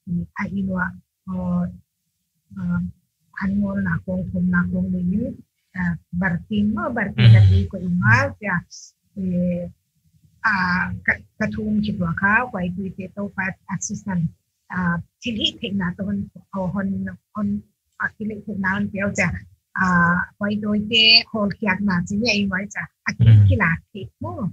eh, a inn uah, oh, ah, an ngawlna khong, thumna khong leh in, ah, bartin maw, bartin Mhm. na tui koih in a chia, eh, ah, ka, ka thum khit ua kha, huai tuite Toupa a sisan, ah, thilhihtheihna toh hon, hon, hon, ah, thilhihtheihna hon pia uh chia, ah, huai dawite hawlkhiakna chi ni a i ngai chia, a ki, Mhm. kilak theih maw.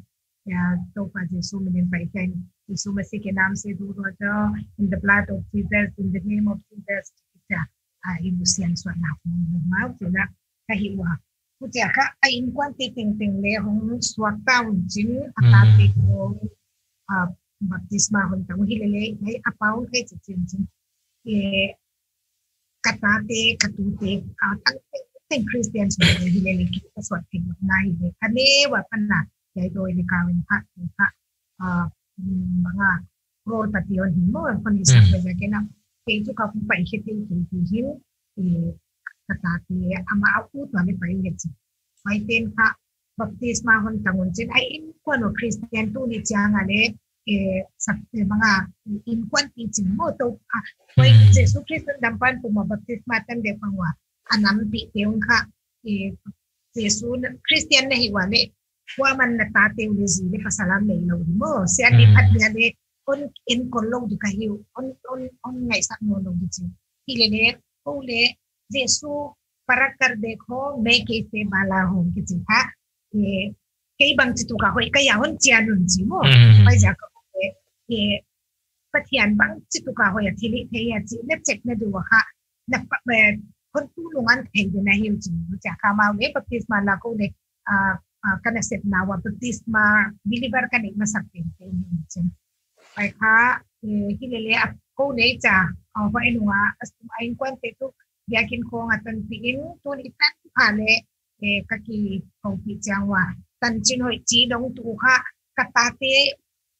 Ya, Toupa Jesu min in pai khin, यीशु मसीह के नाम से दूर हो जाओ, in the blood of Jesus, in the name of Jesus, chia, ah, i lusian suahna khong ni mau, chia, ka hi ua. Huchia kha a innkuante tengteng leh hong suak ta un chin, a tate Mhm. khong, ah, baptisma hon tang uh hi lele, hiai a pa uh kha chi chin chin. Eh, ka tate, ka tute, ah, tengteng Christian suak hi lele, ki ka suak theih na hi lele. Ka ne ua pan na, hiai dawi leh kau in kha, kha, ah, mm, bang a, role pati hon hi maw, hon hi sak Mhm. ua ziak in a. Kei chu ka hong pai khe thei kei hi hin, eh, ka tate, amah a ut ua leh pai hi chi. Huaiten kha, baptisma hon tang un chin, a innkuan uh Christian tuni chiang a leh, eh, sak, eh, bang a, innkuan pi chin maw toh, ah, huai Hmm. Jesu Christ dampan puma baptisma tan deuh pang ua, a nampi te un kha, eh, Jesu na, Christian na hi ua leh, kuaman na tate uh leh zi leh pasal a nei lou di maw, sia ni Hmm. phat nia leh, hon enkawl lou di ka hi uh, hon, hon, hon ngaihsak nawn lou di chin. Hi lele, kou leh, Jesu, परख कर देखो, मैं कैसे भला हूँ, kichi kha. Eh, kei bangchituk a hoih ka hia hon chian un chi maw. Hmm. Huai ziak a kha, eh, Pathian bangchituk a hoih a thilhihthei a chi, leh check na di ua kha. Na pa, eh, hon tu nung an thei di na hi uh chi, chia kha amau leh baptisma la kou leh, ah, ah, ka nasepna ua baptisma believer ka neih masak pen pen hi uh chi. Huai kha, eh, hi lele a kou leh chia, ah, huai nung a, a sum a innkuante tuh, biakin khong a tan pi in, tun i tan pha leh, eh, ka kikoupih chiang ua. Tanchin hoih chi dong tuh kha, ka tate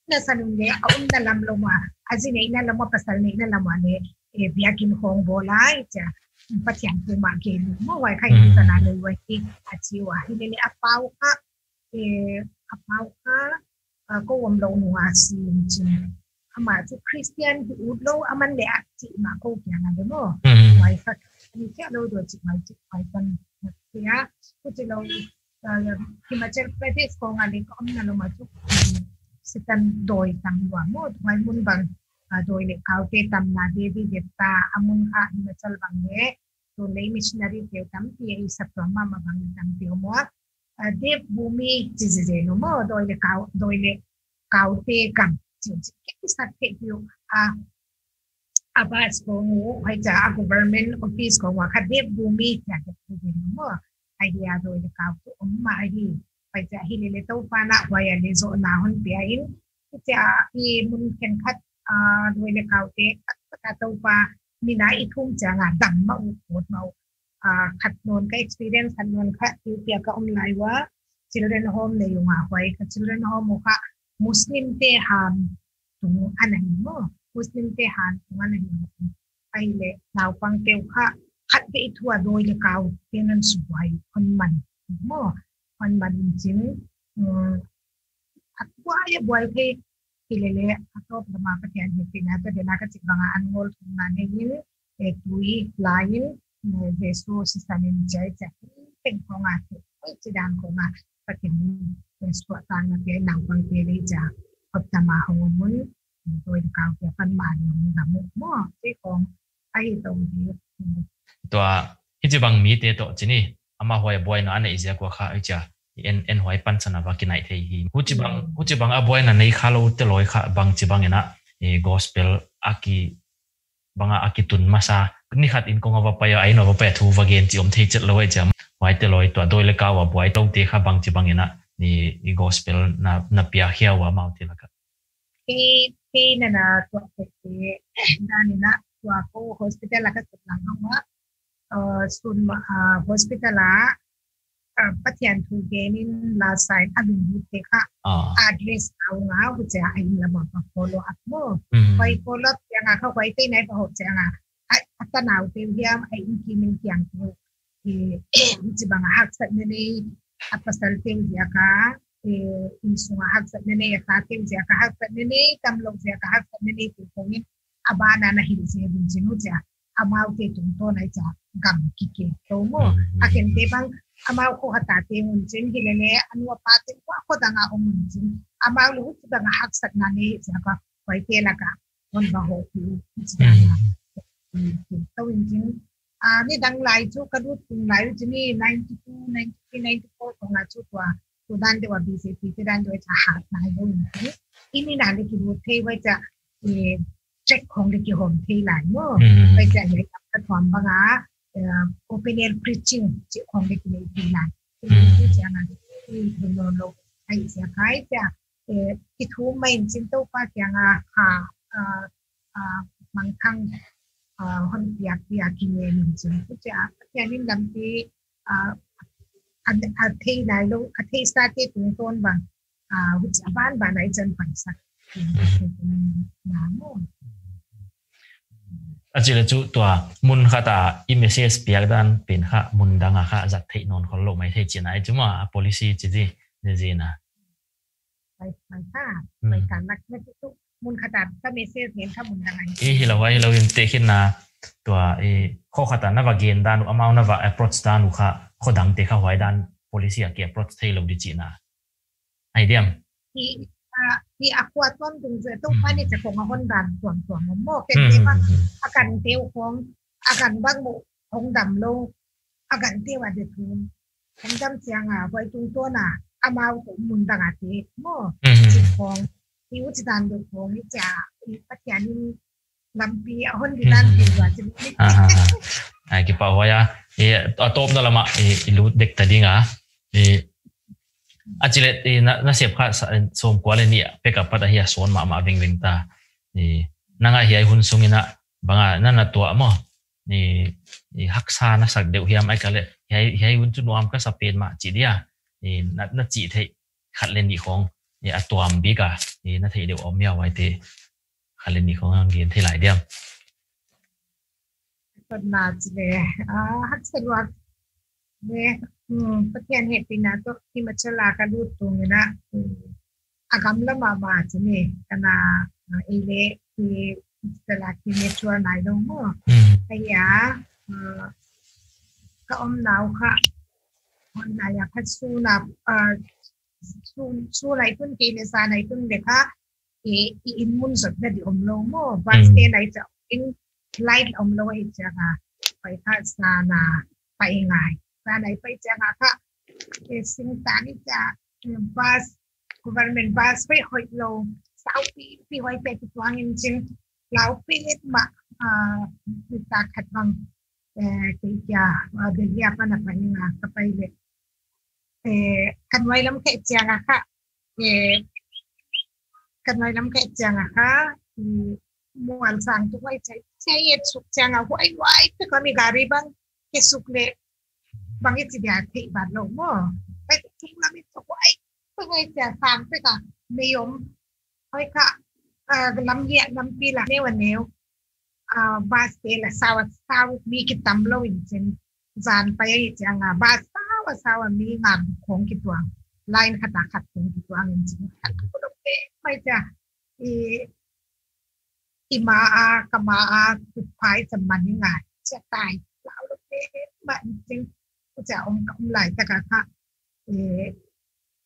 na san un leh, a umna lam lou ua, a zi neihna lam ua, pasal neihna lam ua leh, eh, biakin khong bawl lai chia. Pathian puma gen maw, huai kha Hmm. insana lou ua hi, a chi ua. Hi lele a pa uh kha, eh, a pa uh kha, ah, kou om lou nung a si in chin. Amah chu Christian hi ut lou, aman leh a chi mah kou kiang a leh maw. Hmm. Huai kha, ni chia lou dua chi mai chi, huai tan na chia, kou chi lou, ah, Himachal Pradesh khong a leh ka omna lou ma chu, um, Satan dawi tam lua maw, huai mun bang, ah, dawi leh kaute tamna Devi Devta, a mun kha Himachal bang leh, tun leh missionary te tampi, i saptuam mahmah bang tampi om ua, ah, Dev Bhumi chi zi zen uh maw, dawi leh kau, dawi leh kaute gam, chi, chi, ki sak theih uh, ah, a bus khong uh, huai chia a government office khong ua kha Dev Bhumi chia ki zi zen uh maw, a hi a dawi leh kau tuh om mah hi, huai chia hi lele Toupa'n a huai a leh zohna hon pia in, chia i mun khenkhat, ah, dawi leh kaute, khat khat a Toupa min a i thum chiang a dam mah uh, pawt mah uh, ah, khat nawn ka experience, khat nawn kha, Ethiopia ka om lai ua, children home nei ung a huai kha children home uh kha Muslim te han tung ana hi maw, Muslim te han tung ana hi maw. Huai leh naupangte uh kha khatvei thu a dawi leh kaute nan subuai hon man maw, hon man in chin, um, a buai a buai thei, hi lele, a tawp lam a Pathian hehpihna toh dena ka chih bang a an ngawl thumna nei in, eh, tui la in, eh, Jesu sisan in chia chia, teng khong a thei, oi chi dan khong a, Pathian, eh, suahtakna pia in naupangte leh chia, hop tam a hong om un, eh, dawi leh kaute pan mah leh hong dam uh maw, chi khong, ahi tong di. Tua, hichibang mite toh chi ni, amah huai buaina a neih ziak ua kha, i chia, en, en huai pansan a va kinaih thei hi. Huchibang, Hmm. huchibang a buaina nei kha lou te loi kha, bangchibang in a, eh, gospel a ki, bang a, a kitun masa, ni khat in kong a va pai a, a inn a va pai a thu va gen chi om thei chet lou i chia, huai te loi tua, dawi leh kau a buai tou te kha bangchibang in a, i, i gospel na, na pia khia ua amau te lak a. Kei, kei na na tua te te, dan in a tua kou hospital a ka sep lang ua, uh, sun ma, uh, hospital a, ah, Pathian thu gen in la sign a lunglut te kha Ah. address a ung a, huchia a inn lam a va follow up maw. Mm. Huai follow up chiang a kha huaite nai va hoh chiang a, a, a tanau te uh hiam, a inn kim inn kiang te uh, eh, huchibang a haksatna nei, a pasal te uh ziak a, eh, innsung a haksatna nei, a ta te uh ziak a haksatna nei, tamlou ziak a haksatna nei te khong in, a ban a na hilh zel un chin uh chia, amau te tungtawn a chia gam kikek tou maw. Mm, mm, A ken te mm. bang, amau khua khat a te un chin hilele, a nu a pa te uh khua dang a om un chin. Amau leh huchibang a haksatna nei ziak a, huaite lak a hon va hoh pi uh, huchibang a. Mm. Mm, tou in chin. Ah, nidang lai chu ka lut tung lai uh chin ni ninety two, ninety three, ninety four khong a chu tua, tu dan deuh a B J P te dan deuh a cha hat lai lou in chin. Ini na leh ki lut thei huai chia, eh, tract khong leh kihawm thei lai maw. Mm. Huai chia hiai ka thuam bang a, eh, open air preaching chih khong leh kinei thei lai. Mm. Huchia na, i thei lou lou. Huai chia khai chia, eh, kithum mai in chin Toupa kiang a, ha, ah, ah, mangthang, ah, hon piak piak kinei in chin. Huchia, Pathian in lampi, ah, a, a thei nai lou, a theisa te tungtawn bang, ah, huchia banban a i chan paisak. Na maw. A chih leh chu tua mun khat a i message piak dan pen kha mun dang a kha zat theih nawn khol lou mai thei chin a i chu maw a policy chi di, di di na. Pai, pai kha, Hmm. pai kha lak na chu tu mun khat a ka message ngen kha mun dang a i. I hilou, hilou in te khin na tua i khua khat a na va gen dan uh, amau na va approach dan uh kha khua dang te kha huai dan policy a ki approach thei lou di chih na. Ai diam. Hi, ah, hi a khua tuam tung zia tu Hmm. pani cha khong a hon dan tuam tuam maw. Ken Hmm, te hmm, bang hmm, hmm. a kan te uh khong, a kan bang mu khong dam lou, a kan te uh a de thum. Khong dam chiang a, huai tungtawn a, amau tu mun dang a te maw. Hmm, hmm, Chi hmm. khong, hi u chi dan deuh khong, hi chia, hi Pathian in lampi a hon di dan pi ua chin ni. Ah, ah, ah. Ai, kipahhuai a. Eh, a tawpna lam a, eh, i lut dek ta ding a. Eh, a chih leh, eh, na, na sep kha sa, sawmkua leh nih pek a pat a hi a sawn mahmah vengveng ta. Eh, nang a hiai hun sung in a, bang a, na na tuah maw. Eh, eh, haksa na sak deuh hiam ai ka leh. Hiai, hiai hun chu nuam ka sa petmah chi dia. Eh, na, na chih theih khat leh nih khong. Eh, a tuam bik a. Eh, na theih deuh om hia huaite. Khat leh nih khong hon gen thei lai diam. Patna chih leh, ah, haksa luat leh, hmm, Pathian hehpihna toh Himachal a ka lut tung in a, hmm, a gamla mahmah chih ni, ka na, ah, ei leh, ki, Himachal a ki mature nai lou maw. Hmm. Ai a, ah, ka omna uh kha, hon nai a kha sun a, ah, sun, sun a i tun kei leh zan a i tun leh kha, i, i inn mun zotna di om lou maw. Bus Hmm. te lai cha in light om lou hi chiang a. Pai kha zan a pai ngai. Zan a i pai chiang a kha, eh, singtang i cha, eh, bus, government bus pai hoih lou. Saupi, pi huaite kituang in chin. Laupi it mah, ah, ta khat bang, eh, kei kia, ah, Delhi a pan a pai nga ka pai leh. Eh, ka nuai lam khe chiang a kha, eh, ka nuai lam khe chiang a kha, mm, mual sang tu huai chai, chai et suk chiang a huai huai te ka mi gari bang ke suk leh bang i chi dia thei bat lou maw. Huai tung lam i tu huai, tu huai chia sang pek a mei om. Huai kha, ah, lam liah lampi la neu a neu. Ah, bus te la sau a sau mi kitam lou in chin. Zan pai a hi chiang a bus sau a sau a mi ngam khong kituang. Line khat a khat khong kituang in chin. Khat khu lou pe mai chia. I, i ma a, ka ma a, kuphai sa man i ngai. Chia tai, lau lou pe mai in chin. Chia om ka om lai tak a kha. Eh,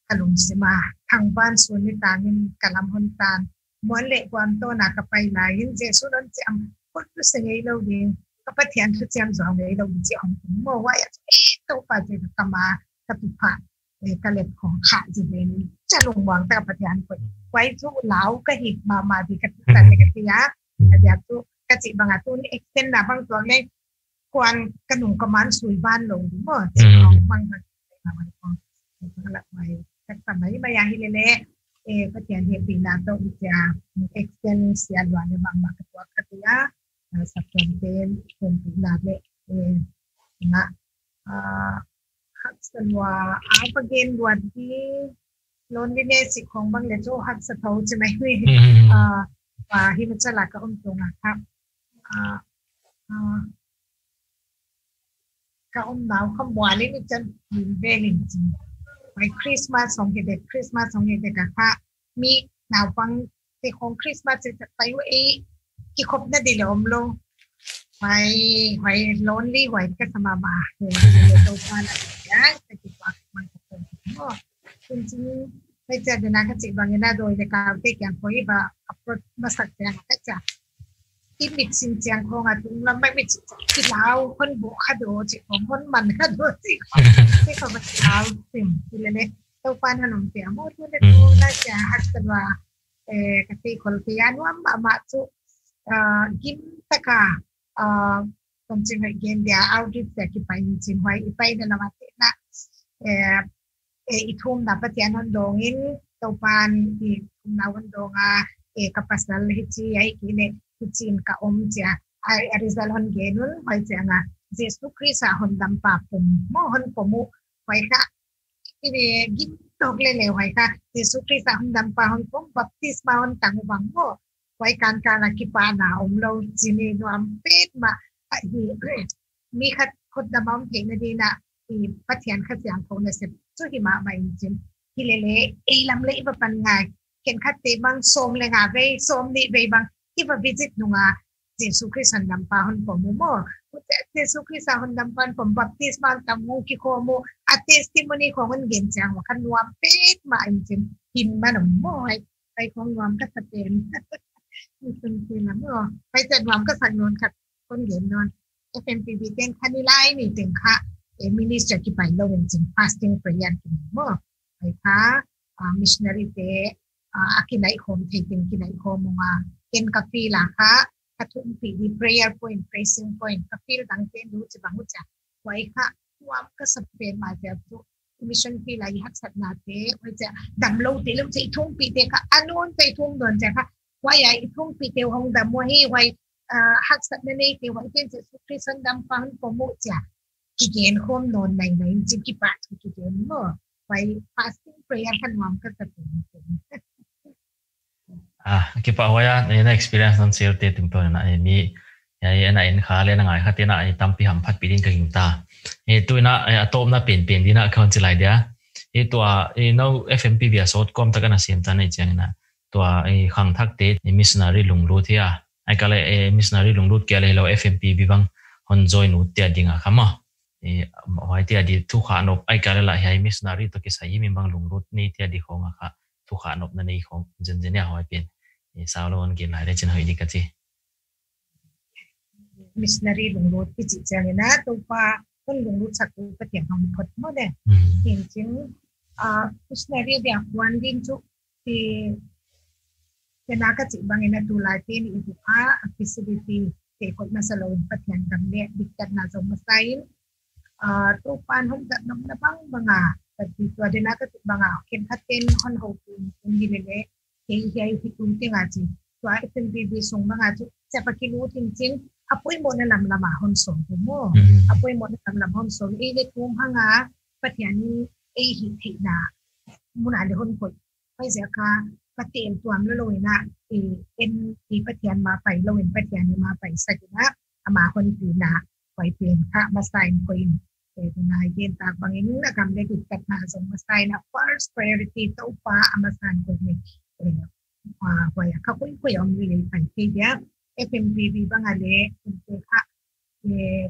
ka lungsim a, thangban sun ni tangin ka lam hon tan. Mual leh guam tawna ka pai lai in, Jesu non chiam, hon tu se ngei lou ding, ka Pathian thu chiam zuau ngei lou ding chi hong tung maw, huai a, eh, Toupa Jesu ka ma, ka tu pha, eh, ka lep khong kha zi den, cha lungmuang ta ka Pathian koih. Huai chu lau ka hih mahmah di ka tu ta te ka ti a, a dia tu, ka chih bang a tu ni extend na bang tuang leh, kuan ka nung ka man sui ban lou di maw. Mhm. Bang bang. Bang bang. Bang la mai. Ka ta mai mai a hi lele. Eh, Pathian hehpihna toh i chia extend sia lua leh bang bang ka tuak ka tia. Ah, sa tuan ten, tuan pi na leh. Eh, na. Ah, San wa a pa gen luat di loneliness i khong bang le chu haksa thou chi mai ni. Hmm. Ah, wa hi ma chala ka um tung a kha. Ah, ah, ka um nau kha mual in chan min ve ling chin. Mai Christmas hong hi de, Christmas hong hi de ka kha. Mi naupang te khong Christmas te pai u e ki khop na di le om lo. Huai, huai lonely, huai ka sa mahmah. Huai le Toupa na ya, ka ki pa man ka ko mo. Chin chin, huai cha de na ka chi bang na doi le ka te kiang khoi ba approach masak te ka cha. I mit sin chiang khong a tung lam mai mit sin chiang ki lau hon bo kha do chi khong hon man kha do chi khong. Te ko ba lau sim, chi le le. Toupa na nom te mo tu le tu na cha hat sa ba. Eh, ka te khol te ya nuam mahmah chu, ah, gim taka, ah, kon chin huai gen dia outreach te ki pai chin huai i pai na lama te na, eh, eh, i thumna Pathian hon dong in, Toupan i thumna hon dong a, eh, ka pasal hi chi ai ki le hi chin ka om chia. Ai, a result hon gen un, huai chiang a, Jesu Christ a hon dampa pom, mo hon pom u, huai kha, i ve gin tok le le huai kha, Jesu Christ a hon dampa hon pom, baptisma hon tang u bang mo. Huai kan kan a kipahna om lo chi ni nuam petmah a hi. Mi khat khut dam om theihna dingin a, i Pathian Kha Siangthou nasep chu hi mahmah in chin. Hi le le, ei lam le i va pan ngai. Khenkhat te bang sawm le nga vei, sawm nih vei bang i va visit nung a, Jesu Christ hon dampa hon pom u mo. Jesu Christ a hon dampa hon pom, baptisma hon tang u kikhawm u, a testimony khong hon gen chiang ua kha nuam petmah in chin. Hin man om mo ai. Pai khong nuam ka sa pen. Ni sun si lam o. Pai sa nuam ka sa nuam khat kon gen nuam. F M P B ten kha ni lai ni teng kha, eh, minister ki pai lo in chin fasting prayer ki mo. Pai kha, ah, missionary te, ah, a ki nai khom thei teng ki nai khom ua. Ken ka feel a kha, ka thum pi di prayer point, praising point, ka feel dang ten du chi bang u cha. Huai kha, nuam ka sa pen mah ziak chu, mission field a i haksatna te, huai chia, damlou te lou chia, i thum pi te kha, a nuam chia i thum dawn chia kha, huai a i thum pi te hong dam ua hi, huai, ah, haksatna nei te, huai ten Jesu Christ hon dampa hon pom u chia. Ki gen khom nawn nai nai, chin kipak thu ki gen mo. Huai fasting prayer kha nuam ka sa pen. Ah, kipahhuai a, eh, na experience non share te tungtawn in a, eh, mi, eh, na en kha le na ngai kha te na, eh, tampi hamphatpih din ka gingta. Eh, tu in a, eh, a tawpna penpen din a kon chi lai dia. Eh, tua, eh, nou F M P B a sawt kawm tak a na sem ta na i chiang in a. Tua, eh, khangthak te, eh, missionary lunglut hi a. Ai ka le, eh, missionary lunglut kia le lo F M P B bang hon join ut te a ding a kha mo. Eh, huai te a di thu kha nop ai ka le la hiai missionary toh kisai himhim bang lunglut nei te a di khong a kha. Thu kha nopna nei khong zenzen a huai pen. Eh, sau lo hon gen lai le chin hoih di ka chi. Missionary lunglut ki chi chiang in a Toupa hon lunglut sak tu Pathian hong phot mo le. Hmm. Hin chin, ah, missionary dia kuan din chu ti te na ka chi bang in a tu lai te ni i bu a facility te koih masa lo in Pathian gam le diktatna zong masa in. Ah, Toupan hon zat nopna bangbang a, ka ti tua de na ka chi bang a, khenkhat ten hon hou tu in hi le le, Kei hiai hi tu teng a chi. Tua F M P B sung bang a chu, chia pa kilut in chin, a poimohna lamlam a hon sawl tu mo. Mm. A poimohna lamlam hon sawl. Ei le tum hang a, Pathian in ei hihtheihna mun a le hon koih. Huaiziak a, ka tel tuam lou lou in a, ei en, ei Pathian ma pai lou in Pathian in ma pai sak in a, ama hon pina. Huai pen kha masa in koih in. Eh, tunai gen tak bang in a gam le diktatna zong masa in a first priority Toupa a masa in koih in. Eh, ah, huai a kha koih koih om le le pai thei dia. F M P B bang a le, kum te kha, eh,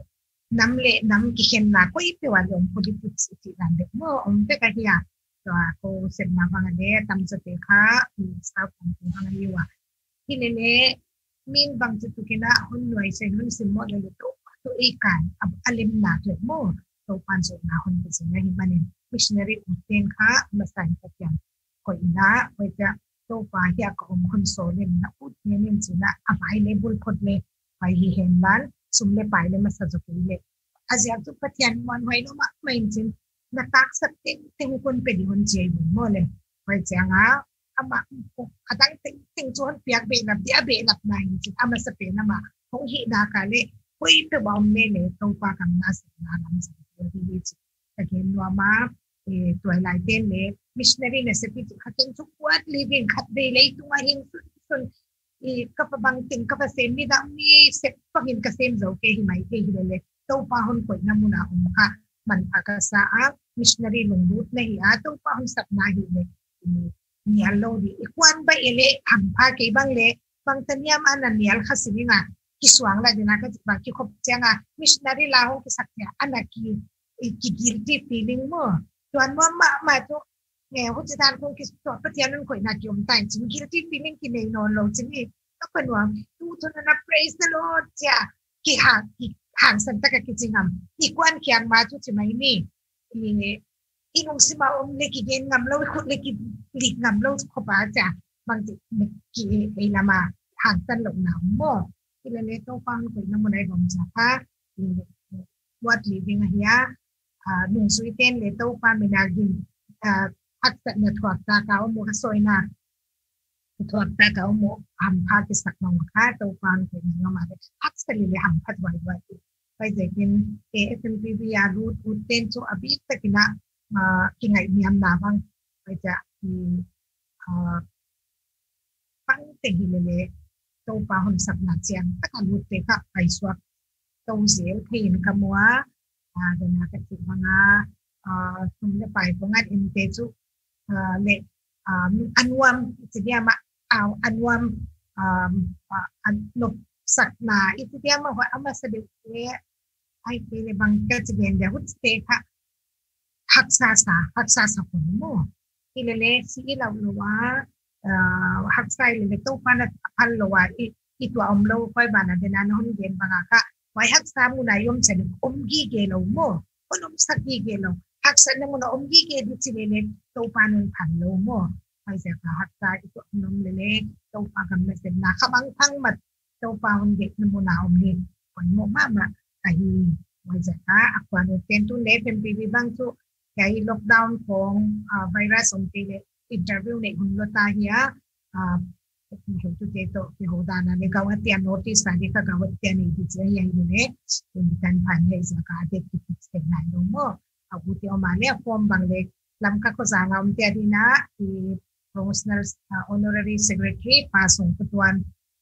nam le nam kikhenna koih peuh a le om politics i chih dan deuh maw, om peuh ka hi a. Tua kou sepna bang a le, tamzaw te kha, eh, South Bang te bang a le ua. Hi le le, min bangchituk in a hon nuaisiah in hon simmoh le le tu, tu ei kan, a, a lemna le maw, Toupan zohna hon pe zen ahihman in, missionary ut ten kha, masa in Pathian koih in a, huai chia, Toupa hiai ka om hon sawl in na ut ngen in chin a, available phot le, huai hi hen lan, sum le pai le masa zaw kei le. A ziak chu Pathian muanhuai lou mahmah in chin, na taksa tengteng kon pe di hon chi ahi maw le. Huai chiang a, amah, a dang tengteng chu hon piak behlap di a behlapna in chin, a masapen amah hong hihna ka le, koih peuh a om le le, Toupa gam na sepna lam zang hi hi chin. ka gen nuam a, eh, tuailai ten le missionary na sep i chih kha ken chu kuat li ding khat vei leitung a hing sunsun, i ka pa bangteng ka pa sem ni dam ni sep pangin ka sem zou kei hi maithei hilele Toupa hon koihna mun a om kha manpha ka sa a, missionary lunglut na hi a, Toupa hon sapna hi le, i, nial lou di. I kuan ba e le hampha kei bang le, bangtan hiam ana nial kha si ding a, kisuang la ding a ka chih ba kikhop chiang a, missionary la hong kisak chiang ana ki, i ki guilty feeling maw. Tuan maw mahmah tu, eh, huchi dan kong kis tu Pathian hon koihna ki om tai chin guilty feeling ki nei nawn lou chin i, ka pa nuam, tu tu na na praise the Lord chia, ki ha, ki hangsan taka kichi ngam. I kuan kiang ma chu chi mai ni. I, i lungsim a om le kigen ngam lou, i khut le kilik ngam lou khop a chia. Bangchi, ki, ei lam a hangsan lou na om maw. Hilele Toupa hon koihna mun a i om chia kha, i, what living a hi a, ah, nungzui ten le Toupa min a gin, ah, haksatna thuak taka om uh, a soina thuak taka om uh, hampha kisak mawk kha, Toupa hon koihna mun a le haksa lele hampha tuailuat. Huaiziakin, eh, F M P B a lut ut ten chu a biktakin a, ah, kingaihniamna bang, huaiziak, i, ah, bangteng hilele Toupa hon sapna chiang taka lutte kha paisuak tou zel thei in ka mu a, ah, dena ka chih bang a, ah, sum le pai kong at inte chu, ah, le, ah, a nuam, i chi diam a, ah, a nuam, ah, ah, a nopsakna, i chi diam a huai a masa deuh te, ai te le bang ka chi gen dia huchite kha, haksa sa, haksa sa khong maw. Hilele si i lau lou a, ah, haksa hilele Toupa na phal lou a, i, i tuah om lou, huai ban a dena na hon gen bang a kha. Huai haksa mun a i om chiang om gige lou maw. Hon omsak gige lou. Haksatna mun a om gige di chi lele Toupa hon phal lou maw. Huaiziak a haksa i tuah om lele Toupa gam nasepna kha bang thang mat Toupa hon deihna mun a om hi poimoh mahmah ahi. Huaiziak a kuan ut ten tu le F M P B bang chu hiai lockdown khong, ah, virus om te le interview nei hun lou ta hi a, ah, heutu te toh kihou dan a le gau a tian notice a di kha gau a tian nei di chia hiai di le, tuni tan phan hiai ziak a date ki fix te nai lou maw. A u te om a le a form bang le Lamka khua zang a om te a di na, i promotional, ah, honorary secretary Pa Song Khutuan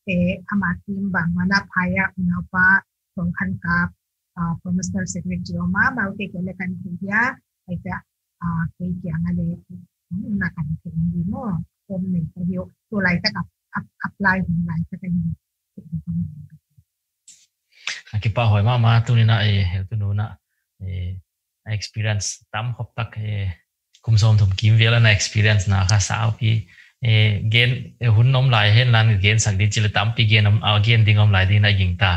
te ama team bang mana phaya unaupa Song Khan Kap, ah, promotional secretary om a, amau te ke le kan thei dia, ai ta, ah, kei kiang a le, na kan thei di maw, form nei ka hiu, tulai tak ap-, ap-, apply hun lai tak a hi. A kipahhuai mahmah tuni na, eh, heutu nu na, eh, a experience tam khop tak, eh, kum sawmthum kim vel a na experience na kha saupi, eh, gen, eh, hun om lai hen lan gensak di chih le tampi gen om, ah, gen ding om lai di na gingta.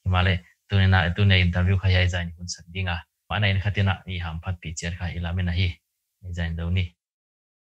Himahleh, tuni na, tuni interview kha hiai zah in hun sak ding a. Mana in khatin a i hamphatpih chiat kha i lamen ahi. Hiai zah in dou ni.